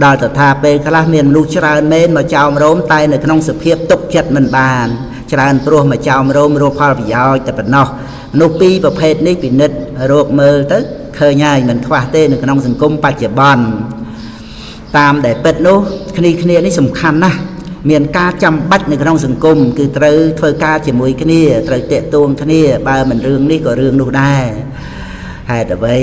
ដល់ទៅថាពេលខ្លះមានមនុស្សច្រើនមែនមកចោមរោមតែនៅក្នុងសភាពទុកចិត្តមិនបានច្រើនព្រោះមកចោមរោមរកផលប្រយោជន៍តែប៉ុណ្ណោះមនុស្សពីរប្រភេទនេះពិនិត្យរកមើលទៅឃើញហើយមិនខ្វះទេនៅក្នុងសង្គមបច្ចុប្បន្នតាមដែលពិតនោះគ្នាគ្នានេះសំខាន់ណាស់មានការចាំបាច់នៅក្នុងសង្គមគឺត្រូវធ្វើការជាមួយគ្នាត្រូវតាក់ទងគ្នាបើមិនរឿងនេះក៏រឿងនោះដែរហេតុអ្វី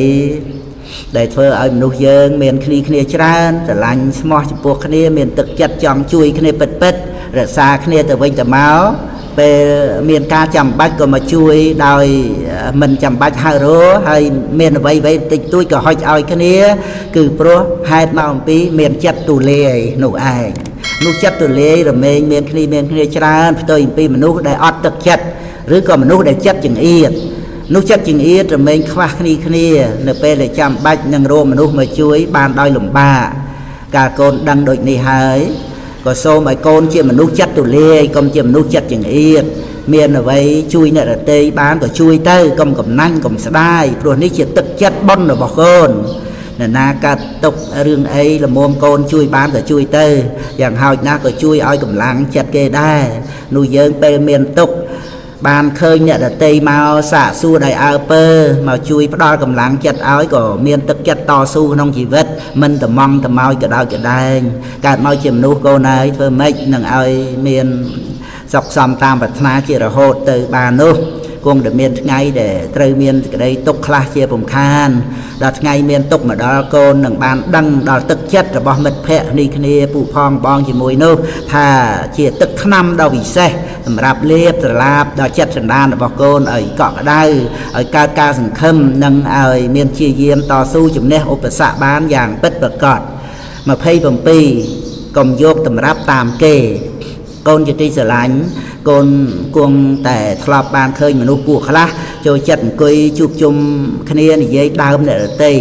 ដែលធ្វើឲ្យមនុស្សយើងមានគ្នាគ្នាច្រើនស្រឡាញ់ស្មោះចំពោះគ្នាមានទឹកចិត្តចង់ជួយគ្នាពិតពិតរក្សាគ្នាទៅវិញទៅមកពេលមានការចាំបាច់ក៏មកជួយដោយមិនចាំបាច់ហៅរហើយមានអ្វីអ្វីតិចតួចក៏ហុចឲ្យគ្នាគឺព្រោះហេតុមកអំពីមានចិត្តទូលាយនោះឯងនោះចិត្តទូលាយរមែងមានគ្នាមានគ្នាច្រើនផ្ទុយអំពីមនុស្សដែលអត់ទឹកចិត្តឬក៏មនុស្សដែលចិត្តចង្អៀតនោះចិត្តចង្អៀតរមែងខ្វះគ្នាគ្នានៅពេលដែលចាំបាច់នឹងរកមនុស្សមកជួយបានដោយលំបាកកាលកូនដឹងដូចនេះហើយក៏សូមឲ្យកូនជាមនុស្សចិត្តទូលាយកុំជាមនុស្សចិត្តចង្អៀតមានអ្វីជួយអ្នកដទៃបានក៏ជួយទៅកុំកំណាញ់កុំស្ដាយព្រោះនេះជាទឹកចិត្តបុណ្យរបស់កូននរណាកាត់ទុករឿងអីល្មមកូនជួយបានក៏ជួយទៅយ៉ាងហោចណាស់ក៏ជួយឲ្យកម្លាំងចិត្តគេដែរនោះយើងពេលមានទុកបានឃើញអ្នកដទៃមកសាកសួរដោយអើពើមកជួយផ្ដល់កម្លាំងចិត្តឲ្យក៏មានទឹកចិត្តតស៊ូក្នុងជីវិតមិនត្មងត្មោយកដោយកដែងកើតមកជាមនុស្សកូនហើយធ្វើម៉េចនឹងឲ្យមានសុខសំតាមប្រាថ្នាជារហូតទៅបាននោះគង់តែមានថ្ងៃដែលត្រូវមានសេចក្តីទុក្ខខ្លះជាពំខានដល់ថ្ងៃមានទុក្ខមកដល់កូននឹងបានដឹងដល់ទឹកចិត្តរបស់មិត្តភ័ក្តិនេះគ្នាពួកផងបងជាមួយនោះថាជាទឹកថ្នាំដ៏វិសេសសម្រាប់លាបស្រឡាបដល់ចិត្តសន្តានរបស់កូនឲ្យកក់ក្ដៅឲ្យកើតការសង្ឃឹមនិងឲ្យមានជាយាមតស៊ូជំនះឧបសគ្គបានយ៉ាងពិតប្រាកដ27កុំយកតម្រាប់តាមគេកូនជាទីស្រឡាញ់កូនគង់តែធ្លាប់បានឃើញមនុស្សពួកខ្លះចូលចិត្តអង្គុយជួបជុំគ្នានិយាយដើមអ្នកដទៃ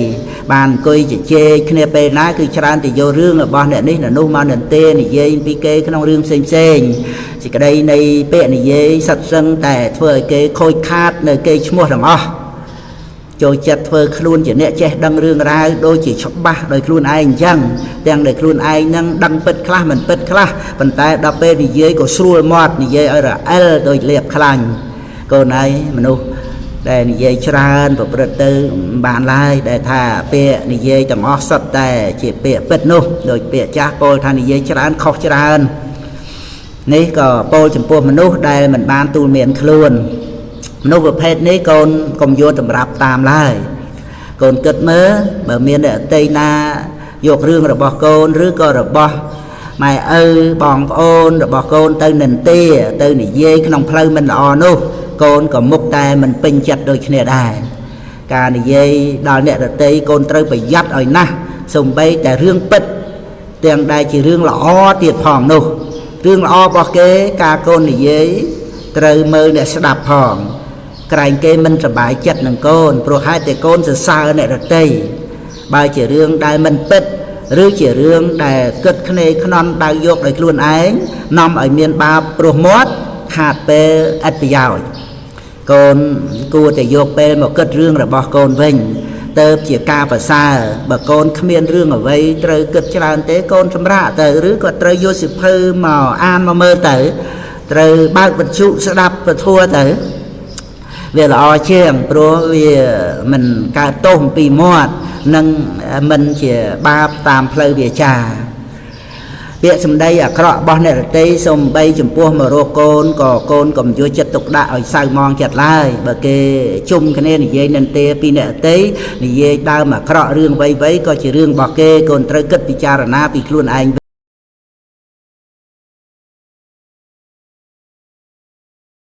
បានអង្គុយជជែកគ្នាពេលណាគឺច្រើនតែយករឿងរបស់អ្នកនេះអ្នកនោះមកនិន្ទានិយាយពីគេក្នុងរឿងផ្សេងផ្សេងសេចក្តីនៃពាក្យនិយាយសិតសឹងតែធ្វើឲ្យគេខូចខាតនៅគេឈ្មោះទាំងអស់ចូលចិត្តធ្វើខ្លួនជាអ្នកចេះដឹងរឿងរ៉ាវដូចជាច្បាស់ដោយខ្លួនឯងអញ្ចឹងទាំងដែលខ្លួនឯងនឹងដឹងពិតខ្លះមិនពិតខ្លះប៉ុន្តែដល់ពេលនិយាយក៏ស្រួលមាត់និយាយឲ្យរអិលដូចលាបខ្លាញ់កូនឯងមនុស្សដែលនិយាយច្រើនប្រព្រឹត្តទៅមិនបានឡើយដែលថាពាក្យនិយាយទាំងអស់សុទ្ធតែជាពាក្យពិតនោះដោយពាក្យចាស់ពោលថានិយាយច្រើនខុសច្រើននេះក៏ពោលចំពោះមនុស្សដែលមិនបានទូលមានខ្លួនមនុស្សប្រភេទនេះកូនកុំយកតម្រាប់តាមឡើយកូនគិតមើលបើមានអ្នកដទៃណាយករឿងរបស់កូនឬក៏របស់ម៉ែឪបងប្អូនរបស់កូនទៅនិន្ទាទៅនិយាយក្នុងផ្លូវមិនល្អនោះកូនក៏មុខតែមិនពេញចិត្តដូចគ្នាដែរការនិយាយដល់អ្នកដទៃកូនត្រូវប្រយ័ត្នឲ្យណាស់សូម្បីតែរឿងពិតទាំងដែលជារឿងល្អទៀតផងនោះរឿងល្អរបស់គេការកូននិយាយត្រូវមើលអ្នកស្ដាប់ផងក្រែងគេមិនសប្បាយចិត្តនឹងកូនព្រោះហេតុតែកូនសរសើរអ្នកដទៃបើជារឿងដែលមិនពិតឬជារឿងដែលគិតខ្នេខ្នន់ដៅយកដោយខ្លួនឯងនាំឲ្យមានបាបព្រោះមាត់ខាតពេលឥតប្រយោជន៍កូនគួរតែយកពេលមកគិតរឿងរបស់កូនវិញ ទៅជាការប្រសើរបើកូនគ្មានរឿងអ្វីត្រូវគិតច្រើនទេកូនសម្រាកទៅឬក៏ត្រូវយកសិភៅមកអានមកមើលទៅត្រូវបើកវិទ្យុស្ដាប់ពធទៅវាល្អជាងព្រោះវាមិនកើតទោសអំពីមាត់និងមិនជាបាបតាមផ្លូវវាចាពាក្យសម្ដីអាក្រក់របស់អ្នករតីសំបីចំពោះមករកកូនក៏កូនកុំយកចិត្តទុកដាក់ឲ្យសៅមងចិត្តឡើយបើគេជុំគ្នានិយាយនិន្ទាពីអ្នករតីនិយាយដើមអាក្រក់រឿងអ្វីៗក៏ជារឿងរបស់គេកូនត្រូវគិតពិចារណាពីខ្លួនឯង។